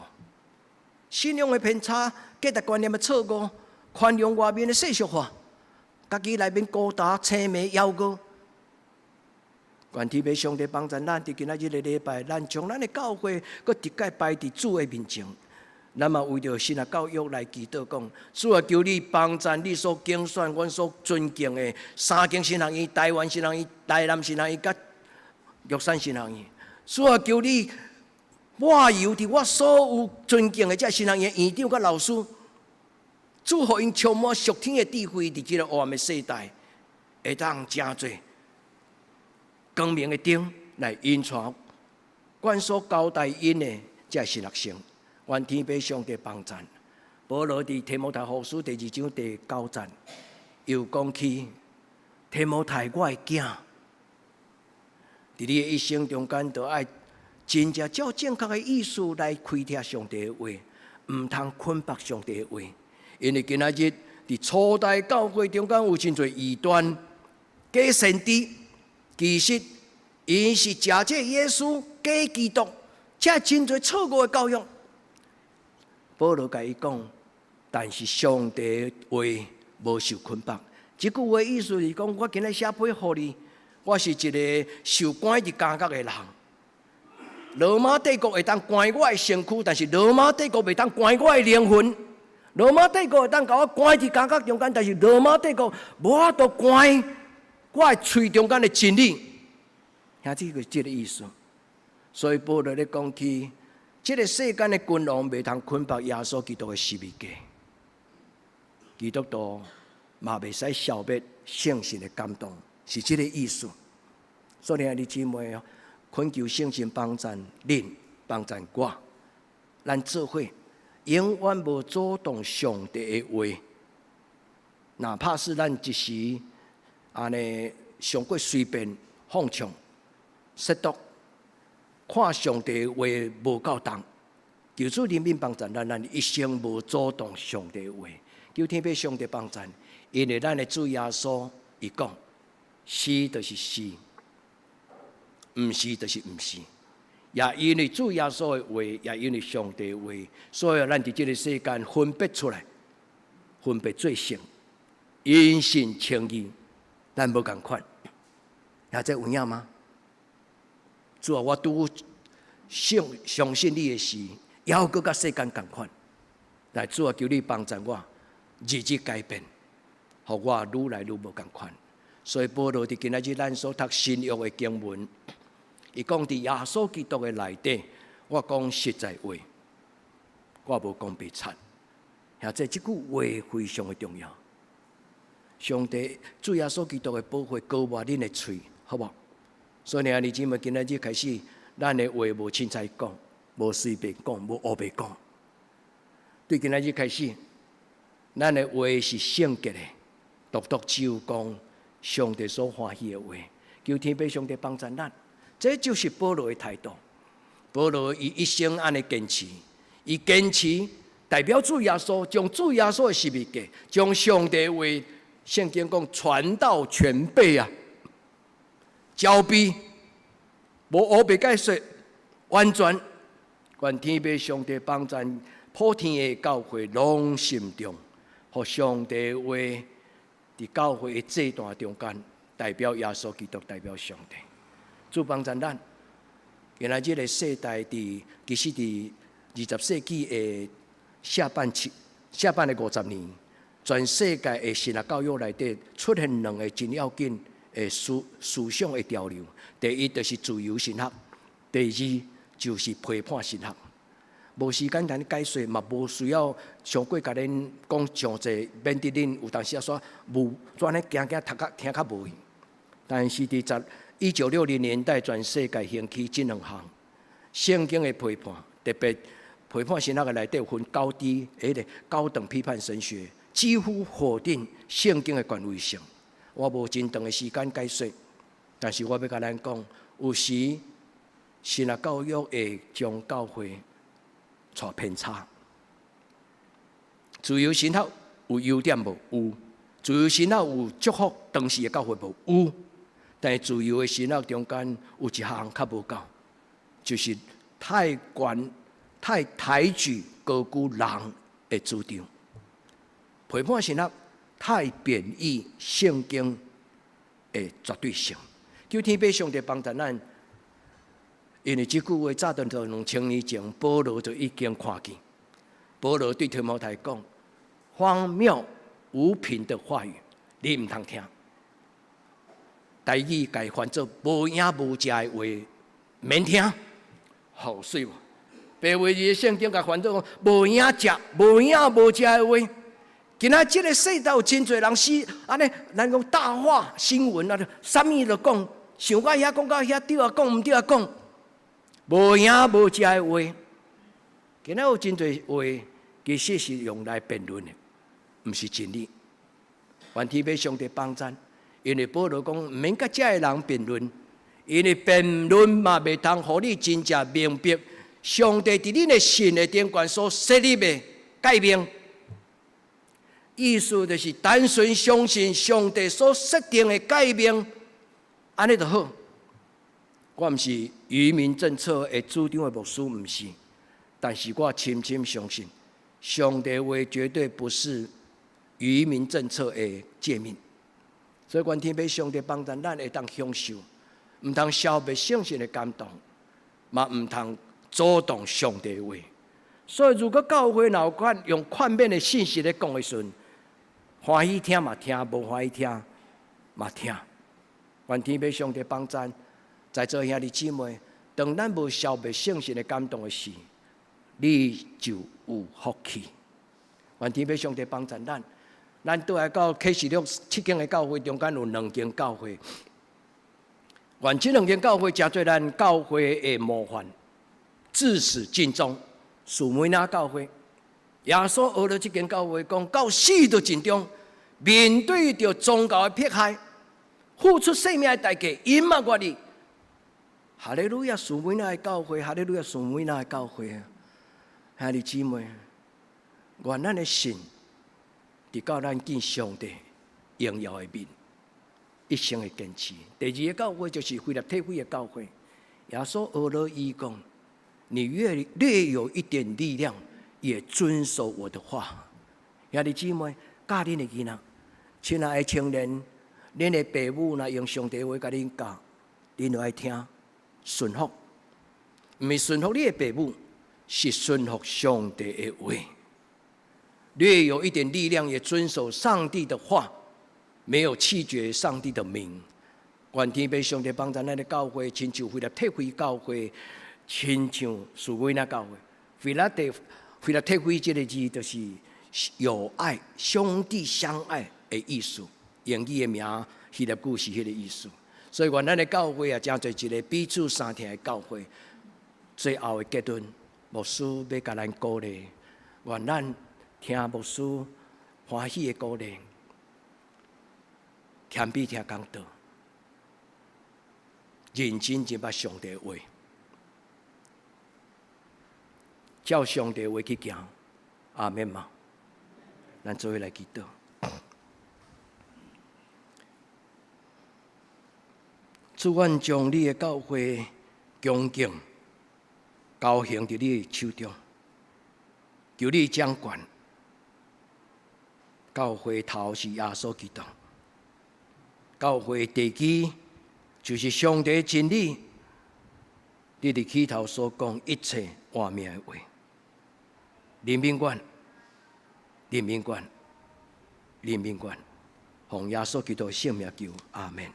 信仰的偏差、價值觀念的錯誤、寬容外面的世俗化，家己內面高大青迷枵餓。願天父上帝幫助咱，佇今仔日个禮拜，咱將咱的教會閣一擺擺佇主的面前。咱嘛為著神學教育來祈禱，講主啊，求你幫助你所揀選、阮所尊敬的三間神學院、台灣神學院、台南神學院、佮玉山神學院。主啊，求你抹油佇我所有尊敬的這神學院院長佮老師，主予𪜶充滿屬天的智慧，佇這个黑暗的世代，會當成做光明的燈來引帶阮所交代𪜶的這神學生。願天父上帝幫贊。保羅佇提摩太後書第二章第九節，又講起提摩太，我的囝，佇你的一生中間，都愛真正照正確的意思來開拓上帝的話，毋通捆綁上帝的話。因為今仔日佇初代教會中間有真濟異端、假先知，其實𪜶是假借耶穌、假基督，這真濟錯誤的教育。保羅共伊講，但是上帝話無受捆綁。這句話意思是講，我今日寫批予你，我是一个受關佇監獄的人。羅馬帝國會當關我的身軀，但是羅馬帝國袂當關我的靈魂。羅馬帝國會當共我關佇監獄中間，但是羅馬帝國無法度關我的喙中間的真理。兄弟就是這个意思。所以保羅咧講起，這个世間的君王袂通捆綁耶穌基督的十字架，基督徒嘛袂使消滅聖神的感動，是這个意思。所以兄弟姊妹哦，懇求聖神幫贊恁，幫贊我，咱做伙永遠無阻擋上帝的話，哪怕是咱一時按呢傷過隨便放縱、適度，看上帝的話無夠重，求主憐憫幫贊咱，咱一生無阻擋上帝的話。求天父上帝幫贊，因為咱的主耶穌伊講，是就是是，毋是就是毋是。也因為主耶穌的話，也因為上帝的話，所以咱佇這个世間分別出來，分別做聖，因信稱義，咱無仝款。也這有影嗎？主啊，我拄信相信你的時，猶閣佮世間仝款。但主啊，求你幫助我，日日改變，予我愈來愈無仝款。所以保羅佇今仔日咱所讀新約的經文，伊講佇耶穌基督的內底，我講實在話，我無講白賊。兄弟這句話非常的重要。上帝主耶穌基督的寶血膏抹恁的喙，好無？所以兄弟姊妹，今仔日開始，咱的話無凊彩講，無隨便講，無烏白講。對今仔日開始，咱的話是聖潔的，獨獨只有講上帝所歡喜的話。求天父上帝幫助咱，這就是保羅的態度。保羅伊一生按呢堅持，伊堅持代表主耶穌，將主耶穌的十字架，將上帝話聖經講傳道全備啊，交備無烏白解說，完全願天父上帝幫助普天的教會攏心中，予上帝話佇教會的祭壇中間，代表耶穌基督，代表上帝。主幫助咱。原來這个世代佇其實佇20世紀的下半期、下半的50年，全世界的神學教育內底出現兩个真要緊的思思想的潮流。第一就是自由神學，第二就是批判神學。無時間通解說，嘛無需要傷過共恁講傷濟，免得恁有當時啊煞無怎呢驚驚讀較聽較無去。但是佇1960年代，全世界興起這兩項聖經的批判，特別批判神學的內底有分高低，彼个高等批判神學幾乎否定聖經的權威性。我無真長的時間解說，但是我欲共咱講，有時神學教育會將教會帶偏差。自由神學有優點無？有。自由神學有祝福當時的教會無？有。但是自由的神學中間有一項較無夠，就是太懸、太抬舉高舉人的主張，批判神學太貶義聖經的絕對性。求天父上帝幫助咱，因為這句話早佇2000年前，保羅就已經看見。保羅對提摩太講：荒謬無憑的話語，你毋通聽。台語共伊翻做無影無跡的話，免聽，好媠無？白話字的聖經共翻做無影跡、無影無跡的話。今仔這个世代有真濟人是按呢，咱講大話新聞啊，啥物都講，想到遐講到遐，對啊講，毋對啊講，無影無跡的話。今仔有真濟話，其實是用來辯論的，毋是真理。願天父上帝幫贊。因為保羅講，毋免佮這个人辯論，因為辯論嘛袂通予你真正明白上帝佇恁的信的頂懸所設立的誡命。意思就是單純相信上帝所設定的誡命，按呢就好。我毋是移民政策的主張的牧師，毋是，但是我深深相信，上帝話絕對不是移民政策的誡命。所以，願天父上帝幫助咱會當享受，毋通消滅聖神的感動。嘛毋通阻擋上帝的話。所以，如果教會若有款用勸勉的信息咧講的時陣，歡喜聽嘛聽，無歡喜聽嘛聽。願天父上帝幫贊，在座兄弟姊妹，當咱無消滅聖神的感動的時，你就有福氣。願天父上帝幫贊咱，咱倒來到啟示錄七間的教會中間有兩間教會，願這兩間教會成做咱教會的模範，至始盡終。士每拿教會，耶穌學了這間教會，講到死都盡忠，面對著宗教的迫害，付出生命的代價，𪜶嘛願意。哈利路亞，士每拿的教會，哈利路亞，士每拿的教會啊！兄弟姊妹，願咱的信，直到咱見上帝榮耀的面，一生的堅持。第二个教會就是非拉鐵非的教會，耶穌學了伊講：你越略有一點力量，也遵守我的話。兄弟姊妹，教恁的囡仔，親愛的青年，恁的爸母若用上帝話共恁教，恁就愛聽，順服。毋是順服你的爸母，是順服上帝的話。略有一點力量，也遵守上帝的話，沒有棄絕上帝的名。願天父上帝幫助咱的教會，親像非拉鐵非教會，親像士每拿教會。非拉鐵非這个字，就是友愛、兄弟相愛的意思。英語的名希臘語是彼个意思。所以，願咱的教會啊，成做一个彼此相疼的教會。最後的結論，牧師欲共咱鼓勵，願咱聽牧師歡喜的鼓勵，謙卑聽講道，認真入捌上帝話，照上帝話去行，阿們嗎？咱做伙來祈禱。主，阮將你的教會恭敬交還佇你的手中，求你掌權。教會頭是耶穌基督，教會地基就是上帝真理。你佇起頭所講一切活命的話，憐憫阮，憐憫阮，憐憫阮，奉耶穌基督的聖名求，阿們。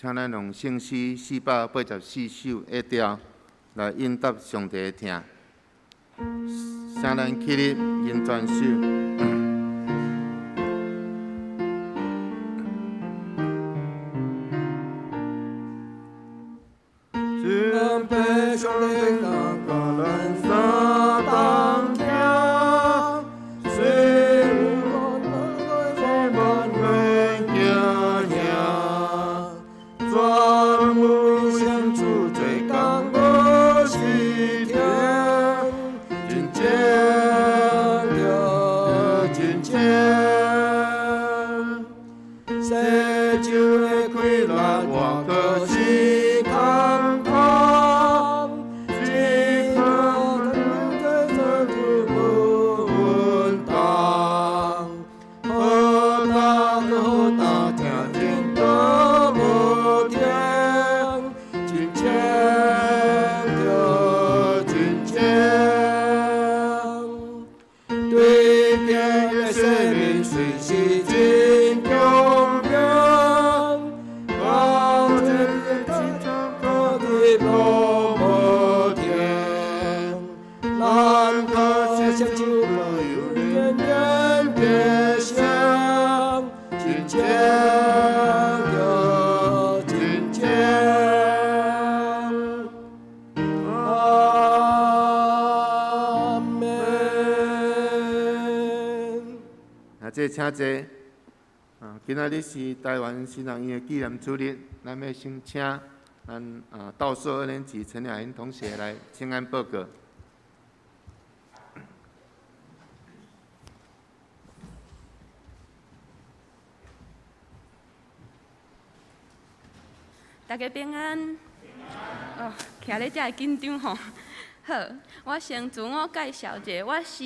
請咱用聖詩484首的調來應答上帝的疼。請咱起立，認全首。請坐。啊，今仔日是臺灣神學院的紀念主日，咱欲先請咱倒數二年級陳雅茵同學來請安報告。大家平安。哦，徛咧遮會緊張吼。好，我先自我介紹者，我是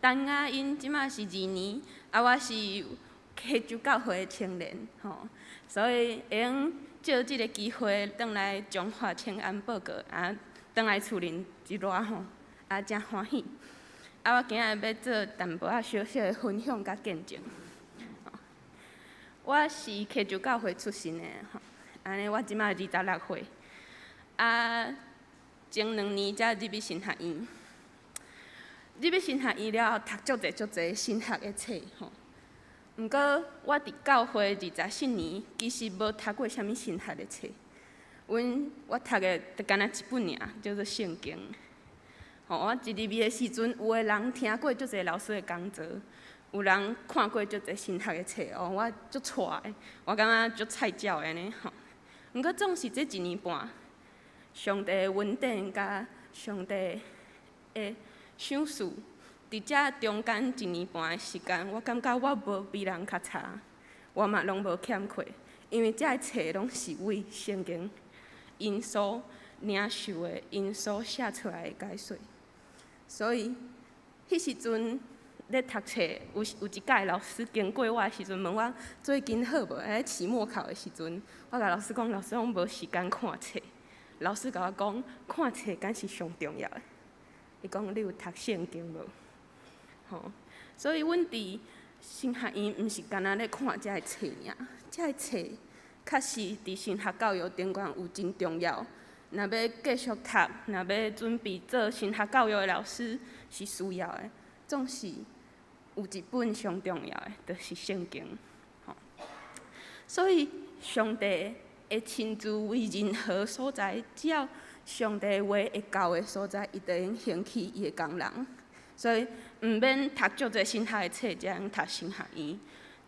陳雅茵，這馬是二年，啊，我是溪州教會的青年吼，所以會用藉這个機會轉來彰化請安報告，啊，轉來厝裡一熱吼，啊，誠歡喜。啊，我今仔日欲做淡薄仔小小的分享佮見證。我是溪州教會出身的吼，按呢我這馬26歲，啊。前2年才入去神學院，入去神學院了後，讀足濟足濟神學的冊吼。毋過我佇教會24年，其實無讀過啥物神學的冊。阮我讀的就干焦一本爾，叫做聖經。吼，我一入去的時陣，有的人聽過足濟老師的講座，有人看過足濟神學的冊哦，我足掣的，我感覺足菜鳥的按呢吼。毋過總是這一年半，上帝的恩典佮上帝的賞賜，佇這中間一年半的時間，我感覺我無比人較差，我嘛攏無欠缺，因為這个冊攏是為聖經𪜶所領受的，𪜶所寫出來的解說。所以，彼時陣咧讀冊，有一屆老師經過我的時陣，問我最近好無？咧期末考的時陣，我共老師講，老師我無時間看冊。老師共我講，看冊敢是上重要的。伊講你有讀聖經無？吼，所以阮佇神學院毋是干焦咧看這个冊爾，這个冊確實佇神學教育頂懸有真重要。若欲繼續讀，若欲準備做神學教育的老師，是需要的。總是有一本上重要的，就是聖經。吼，所以上帝會親自為任何所在，只要上帝話會到的所在，伊就會興起伊的工人。所以毋免讀足濟神學的冊，才會讀神學院。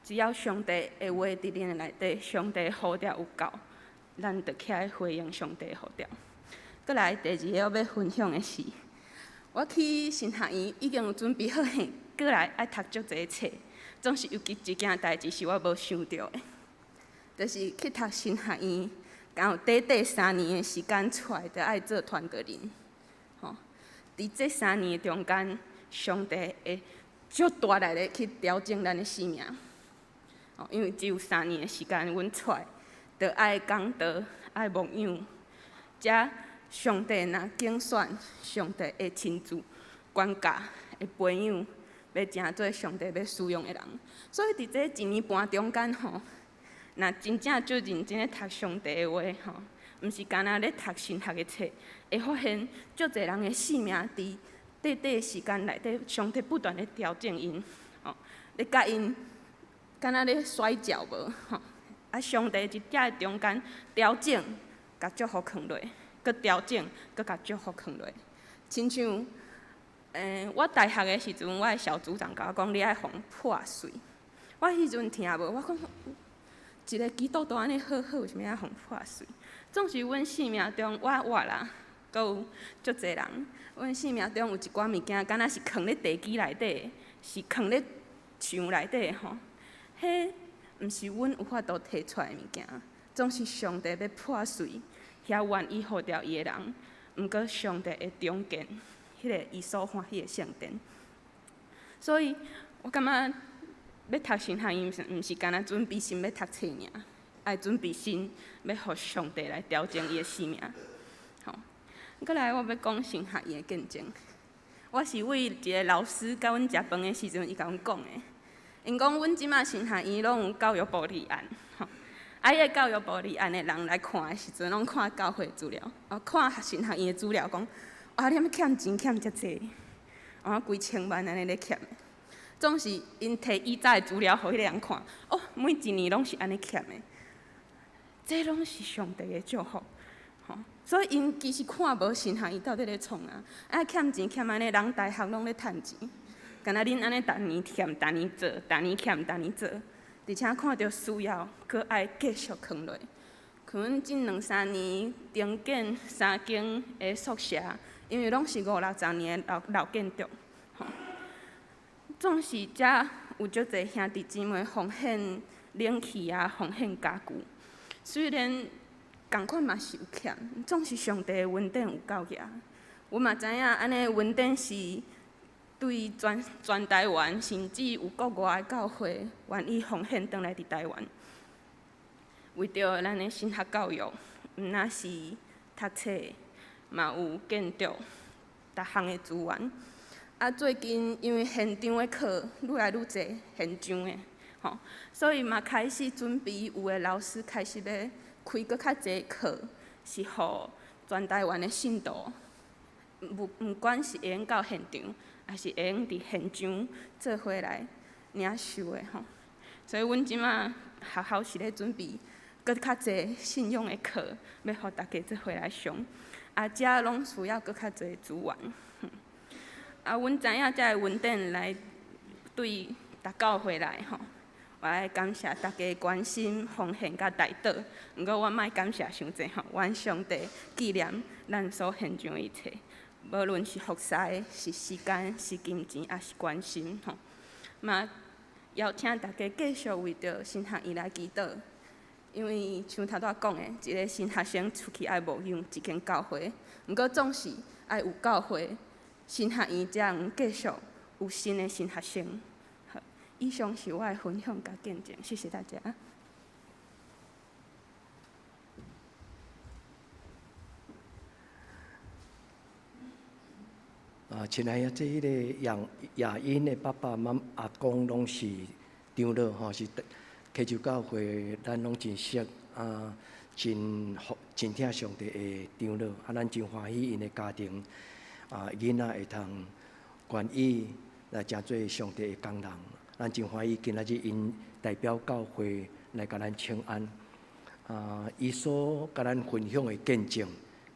只要上帝的話佇恁的內底，上帝呼召有夠，咱就起來回應上帝呼召。閣來第二个我欲分享的是，我去神學院已經有準備好嘿，閣來愛讀足濟冊，總是有一件代誌是我無想著的。就是去讀神學院，敢有短短三年的時間出來，就愛做傳道人。吼，佇這三年中間，上帝會足大力的去調整咱的生命。哦，因為只有三年的時間，阮出來，就愛講道、愛牧養。遮上帝若揀選，上帝會親自管教、會培養，欲成做上帝欲使用的人。所以佇這一年半中間吼，若真正足認真咧讀上帝的話吼，毋是干焦咧讀神學的冊，會發現足濟人的性命佇短短的時間內底，上帝不斷咧調整𪜶，吼，咧共𪜶敢若咧摔跤無吼，啊，上帝佇遮的中間調整，共祝福囥落，閣調整，閣共祝福囥落，親像，我大學的時陣，我的小組長共我講，你愛予人破碎。我彼陣聽無，我講一个基督徒按呢好好，為啥物愛予人破碎？總是阮生命中，我啦，閣有足濟人，阮生命中有一寡物件，敢若是囥咧地基內底，是囥咧牆內底吼。彼毋是阮有法度提出來的物件，總是上帝欲破碎遐願意予著伊的人。毋過上帝會重建彼个伊所歡喜的聖殿。所以我感覺欲讀神學院，毋是干焦準備心欲讀冊爾，愛準備心欲予上帝來調整伊的生命。吼，閣來我欲講神學院的見證。我是對一个老師佮阮食飯的時陣，伊共阮講的。𪜶講阮這馬神學院攏有教育部立案，吼，啊，彼个教育部立案的人來看的時陣，攏看教會資料，哦，看神學院的資料，講，啊，你按怎欠錢欠遮濟，啊，幾千萬按呢咧欠，總是𪜶提以早的資料予彼个人看，哦，每一年攏是按呢欠的，這攏是上帝的祝福，吼，所以𪜶其實看無神學院到底咧創啥，啊，欠錢欠按呢，人大學攏咧趁錢。敢若恁按呢逐年欠，逐年做，逐年欠，逐年做，而且看著需要，閣愛繼續囥落。可能這兩三年重建三間的宿舍，因為攏是五六十年的老老建築，吼。總是遮有足濟兄弟姊妹奉獻冷氣啊，奉獻家具。雖然仝款嘛是有欠，總是上帝的恩典有夠額。阮嘛知影按呢恩典是。對全全台灣，甚至有國外的教會願意奉獻轉來佇台灣，為著咱的神學教育，毋但是讀冊，嘛有建築，逐項的資源。啊，最近因為現場的課愈來愈濟，現場的，吼，所以嘛開始準備，有的老師開始欲開閣較濟課，是予全台灣的信徒，毋管是會用到現場。抑是會用佇現場做伙來領受的吼，所以阮這馬學校是咧準備閣較濟信仰的課，欲予大家做伙來上。啊，遮攏需要閣較濟資源。啊，阮知影遮个恩典來對逐教會來吼，我愛感謝大家關心、奉獻佮代禱。毋過我莫感謝傷濟吼，願上帝紀念咱所獻上的一切。無論是服侍、是時間、是金錢，抑是關心吼，嘛邀請大家繼續為著神學院來祈禱，因為像頭拄仔講的，一个神學生出去愛牧養一間教會，毋過總是愛有教會，神學院才能繼續有新的神學生。好，以上是我的分享佮見證，謝謝大家。啊，親愛的，這彼个楊雅音的爸爸媽阿公攏是長老吼，是溪州教會，咱攏真熟啊，真真疼上帝的長老啊，咱真歡喜𪜶的家庭啊，囡仔會通願意來成做上帝的工人，咱真歡喜今仔日𪜶代表教會來共咱請安啊，伊所共咱分享的見證，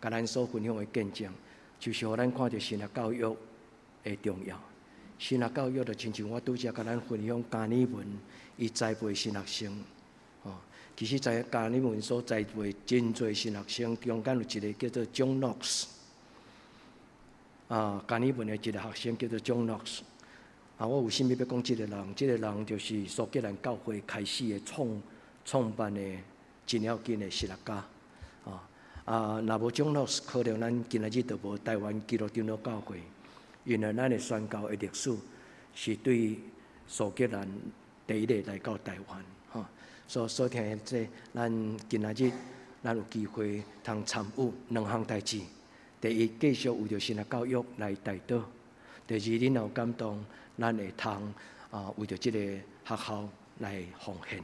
共咱所分享的見證。就是予咱看著神學教育的重要。神學教育就親像我拄才共咱分享加爾文，伊栽培神學生，吼。其實在加爾文所栽培真濟神學生，中間有一个叫做 John Knox，啊，加爾文的一个學生叫做 John Knox。啊，我為啥物欲講這个人？這个人就是蘇格蘭教會開始的創創辦的真要緊的神學家，啊。啊，若無 John Knox，可能咱今仔日就無台灣基督長老教會，因為咱的宣教的歷史是對蘇格蘭第一个來到台灣，吼。所以所聽這，咱今仔日咱有機會通參與兩項代誌。第一，繼續為著神學教育來代禱；第二，恁若有感動，咱會通啊為著這个學校來奉獻。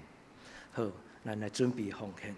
好，咱來準備奉獻。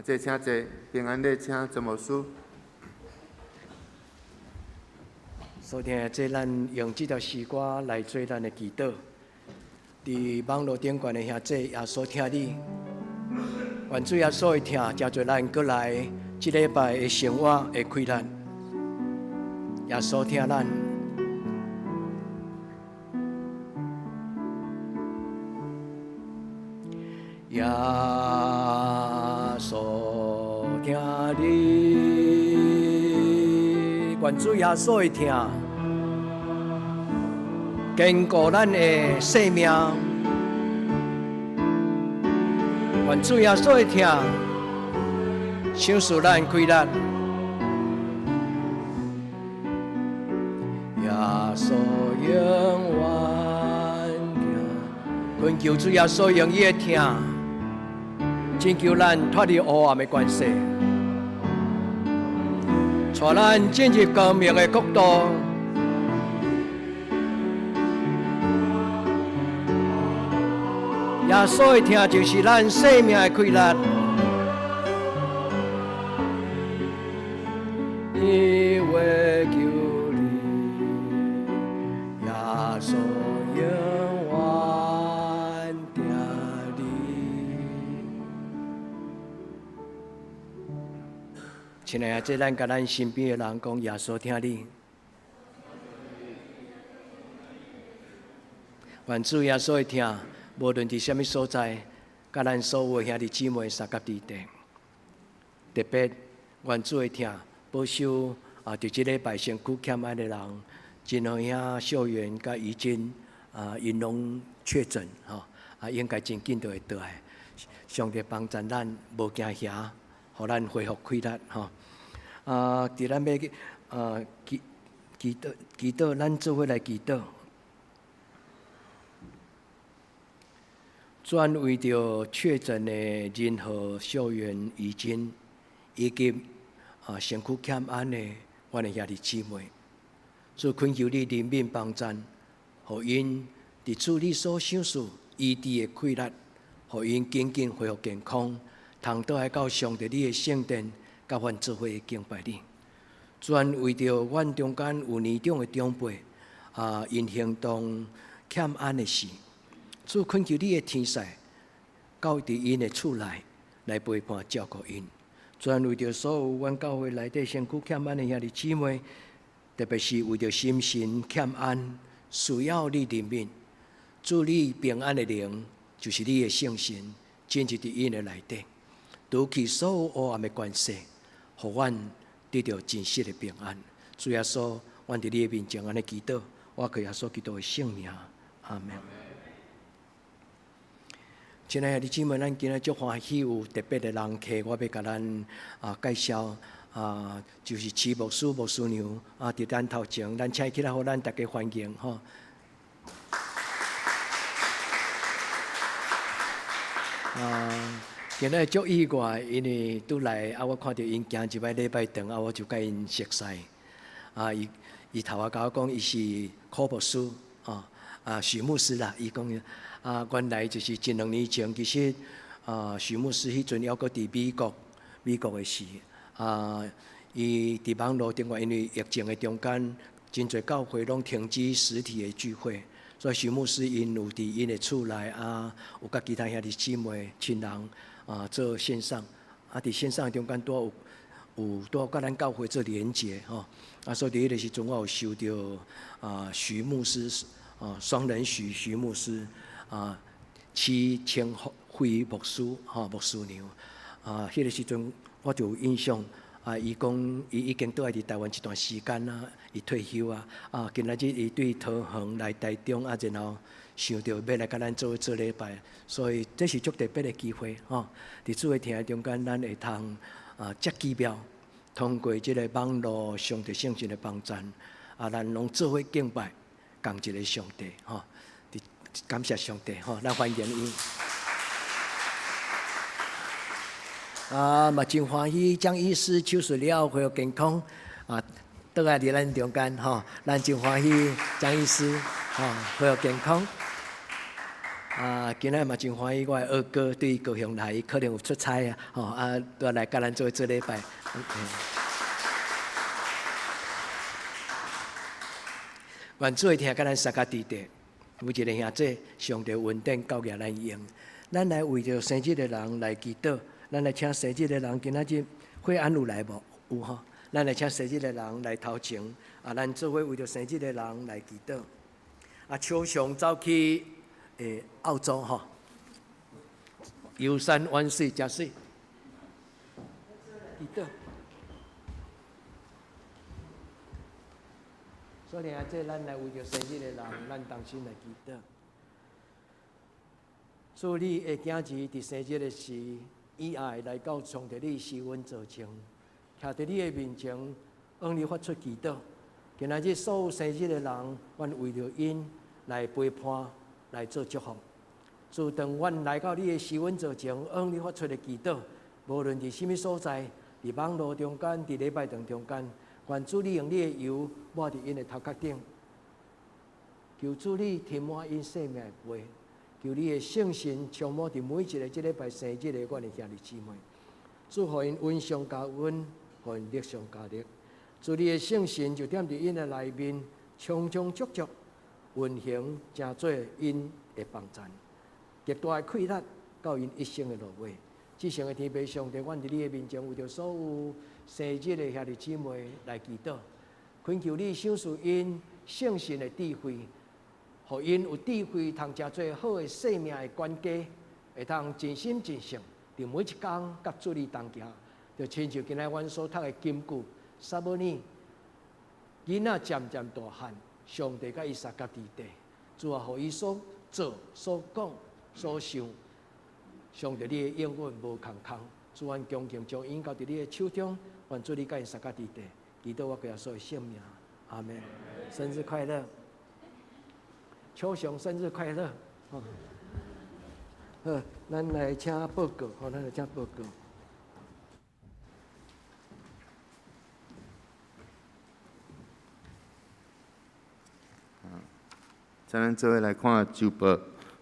這請坐，平安禮請曾牧師。所聽這咱用這條詩歌來做咱的祈禱。佇網路頂懸的兄弟，耶穌疼你，願主耶穌的疼，成做咱閣來這禮拜的生活的氣力。耶穌疼咱。耶穌疼你，願主耶穌的疼堅固咱的生命。願主耶穌的疼賞賜咱氣力。耶穌永遠疼，懇求主耶穌用伊的疼，拯救咱脫離黑暗的權勢，帶咱進入光明的國度。耶穌的疼就是咱生命的氣力。伊會救你，耶穌永遠疼你。親愛的，這咱共咱身邊的人講，耶穌疼你。願主耶穌的疼，無論佇啥物所在，佮咱所有兄弟姊妹相佮佇底。特別願主的疼保守啊，佇這禮拜身軀欠愛的人，真好兄秀媛佮怡珍啊，𪜶攏確診吼，啊，應該真緊就會倒來。上帝幫助咱，無驚嚇，予咱恢復氣力吼。啊，佇咱欲去啊祈祈禱祈禱，咱做伙來祈禱。專為著確診的仁和秀媛怡珍，以及身軀欠安的阮的兄弟姊妹，主懇求你憐憫幫贊，予𪜶佇主你所賞賜醫治的氣力，予𪜶緊緊恢復健康，通倒來到上帝你的聖殿，佮阮做伙敬拜你。專為著阮中間有年長的長輩，𪜶行動欠安的事，主懇求你的天使到佇𪜶的厝內來陪伴照顧𪜶。專為著所有阮教會內底身軀欠安的兄弟姊妹，特別是為著心神欠安，需要你憐憫。主你平安的靈，就是你的聖神，進入佇𪜶的內底，除去所有黑暗的權勢，予阮得著真實的平安。主耶穌，阮佇你的面前按呢祈禱，我靠耶穌基督的聖名，阿門。親愛的姊妹，咱今仔足歡喜有特別的人客，我欲共咱介紹就是徐牧師、牧師娘佇咱頭前，咱請伊起來，予咱大家歡迎吼。今仔足意外，因為拄來我看著𪜶行入來禮拜堂，我就共𪜶熟似。伊伊頭仔共我講，伊是柯牧師，許牧師啦，伊講原來就是一兩年前，其實許牧師彼陣猶閣佇美國，美國的時，伊佇網路頂懸，因為疫情的中間，真濟教會攏停止實體的聚會，所以許牧師𪜶有佇𪜶的厝內有佮其他兄弟姊妹、親人做線上，佇線上中間拄有有拄佮咱教會做連結吼，所以佇彼个時陣我有收著許牧師雙人許許牧師徐清慧牧師吼牧師娘，彼个時陣我就有印象。伊講伊已經倒來佇台灣一段時間啊，伊退休啊，今仔日伊對桃園來台中啊，然後想著欲來佮咱做做禮拜，所以這是足特別的機會吼。佇主的疼中間，咱會通遮奇妙，通過這个網路上帝聖神的幫贊，咱攏做伙敬拜仝一个上帝吼。感謝上帝吼，咱歡迎伊。嘛真歡喜，江醫師手術了後恢復健康，倒來佇咱中間吼，咱真歡喜江醫師吼恢復健康。今仔嘛真歡喜，我的二哥對高雄來，伊可能有出差啊，吼拄來佮咱做做禮拜。願主的疼佮咱相佮佇佇，每一个兄弟，上帝恩典夠額咱用，咱來為著生日的人來祈禱。咱來請生日的人，今仔日惠安有來無？有吼。咱來請生日的人來頭前，咱做伙為著生日的人來祈禱。秋雄走去澳洲吼，遊山玩水，誠媠。祈禱。所以啊，這咱來為著生日的人，咱同心來祈禱。主你的囝兒佇生日的時，以愛來到上帝你施恩座前，徛佇你的面前，向你發出祈禱。今仔日所有生日的人，阮為著𪜶來陪伴，來做祝福。自當阮來到你的施恩座前，向你發出的祈禱，無論佇啥物所在，佇網路中間，佇禮拜堂中間，願主你用你的油抹佇𪜶的頭殼頂，求主你填滿𪜶生命的杯。求你的聖神充滿佇每一个這禮拜生日的阮的兄弟姊妹，主予𪜶恩上加恩，予𪜶力上加力。主你的聖神就踮佇𪜶的內面，充充足足運行，成做𪜶的幫贊，極大的氣力到𪜶一生的落尾。至聖的天父上帝，阮佇你的面前，為著所有生日的兄弟姊妹來祈禱，懇求你賞賜𪜶聖神的智慧。予𪜶有智慧，通成做好的生命的管家，會通盡心盡性，佇每一工佮主你同行。就親像今仔阮所讀的金句，撒母耳囡仔漸漸大漢，上帝佮伊相佮佇佇，主啊，予伊所做、所講、所想，上帝你的應允無空空。主，阮恭敬將𪜶交佇你的手中，願主你佮𪜶相佮佇佇，祈禱我耶穌的聖名，阿門。生日快樂！秋雄生日快樂！好，好，咱來請報告，好，咱來請報告。請咱做伙來看週報。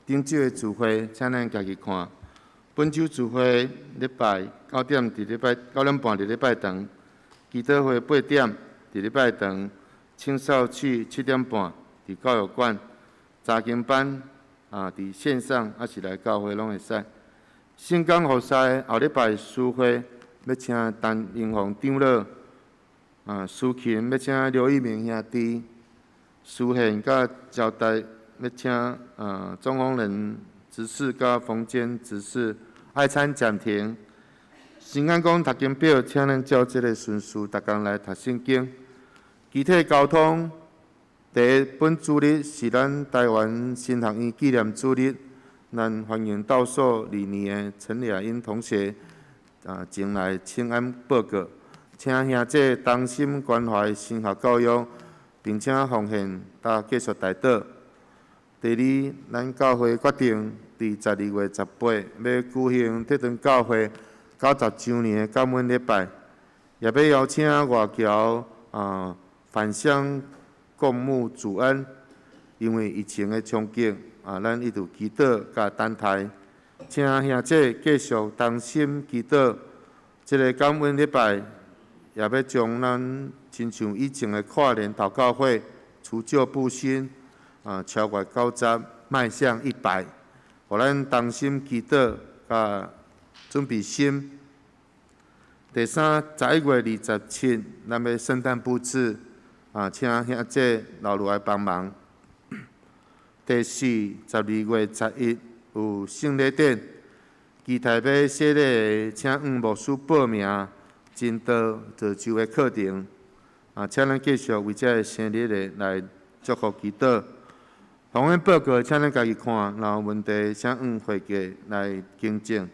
頂週的聚會，請咱家己看。本週聚會禮拜九點佇禮拜9點半佇禮拜堂，祈禱會8點佇禮拜堂，青少區7點半佇教育館，查經班啊佇線上抑是來教會攏會使。聖工服侍後禮拜詩會欲請陳英鳳長老，啊司琴欲請劉一鳴兄弟，司獻佮招待欲請鍾宏仁執事佮馮堅執事，愛餐暫停。新安講讀經表，請咱照這个順序，逐工來讀聖經。肢體交通，第一，本主日是咱台灣神學院紀念主日，咱歡迎倒數2年的陳雅英同學前來請安報告，請兄弟同心關懷神學教育，並且奉獻搭繼續代禱。第二，咱教會決定佇12月18欲舉行鐵長教會90週年的感恩禮拜，也欲邀請外僑返鄉共沐主恩。因為疫情的衝擊，咱一直祈禱佮等待，請兄弟繼續同心祈禱。這个感恩禮拜，也欲將咱親像以前的跨年禱告會，除舊布新，超越90，邁向100，予咱同心祈禱，佮準備心。第三，11月27，咱欲聖誕布置，請兄弟留落來幫忙。第四，12月11有聖禮典，期待欲洗禮的，請向牧師報名，真道造就的課程。請咱繼續為這个生日的來祝福祈禱。奉獻報告，請咱家己看，若有問題，請向會計來更正。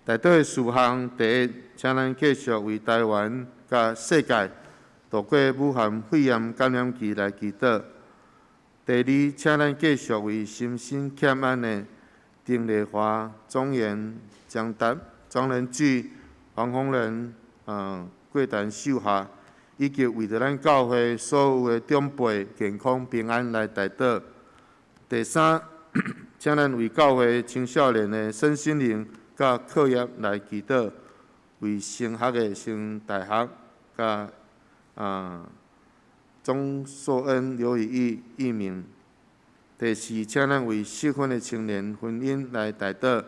代禱的事項，第一，請咱繼續為台灣佮世界度過武漢肺炎感染期來祈禱。第二，請咱繼續為心身欠安的丁麗華、莊嚴、江達、莊仁巨、黃宏仁、郭陳秀霞，以及為著咱教會所有的長輩健康平安來代禱。第三，請咱為教會青少年的身心靈佮課業來祈禱，為升學的升大學佮鍾碩恩、劉宇義、義明。第四，請咱為適婚的青年婚姻來代禱。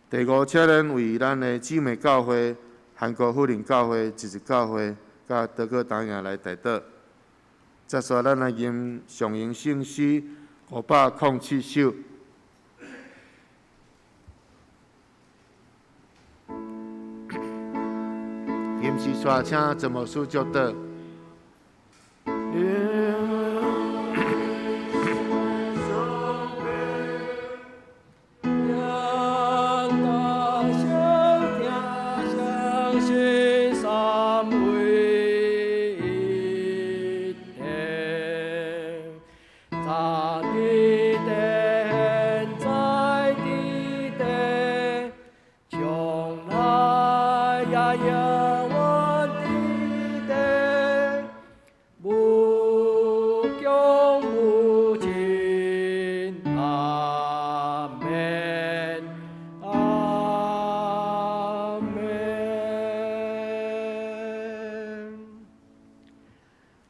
第五，請咱為咱的姊妹教會、韓國富林教會、一一教會、佮德國東亞來代禱。接續咱來吟上榮聖詩507首。吟詩煞，請陳牧師祝禱。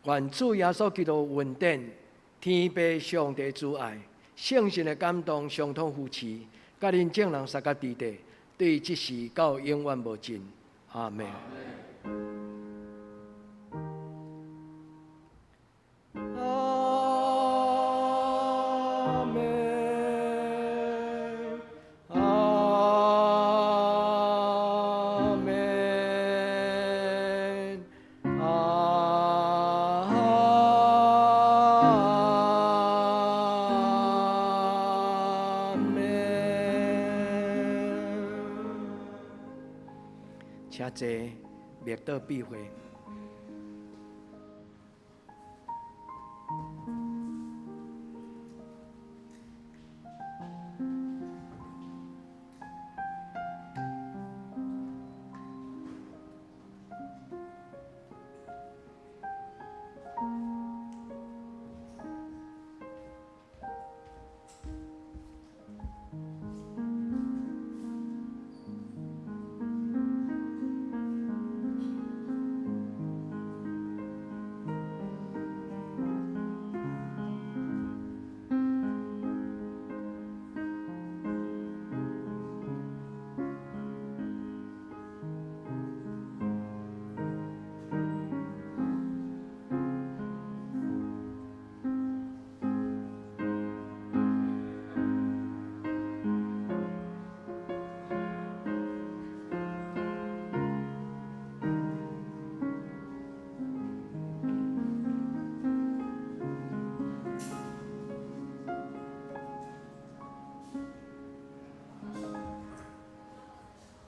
願主耶穌基督恩典、天父上帝慈愛、聖神的感動、相通扶持，佮恁眾人相佮佇底，對這時到永遠無盡。阿們。阿們，阿們，阿們。請坐，默禱閉會。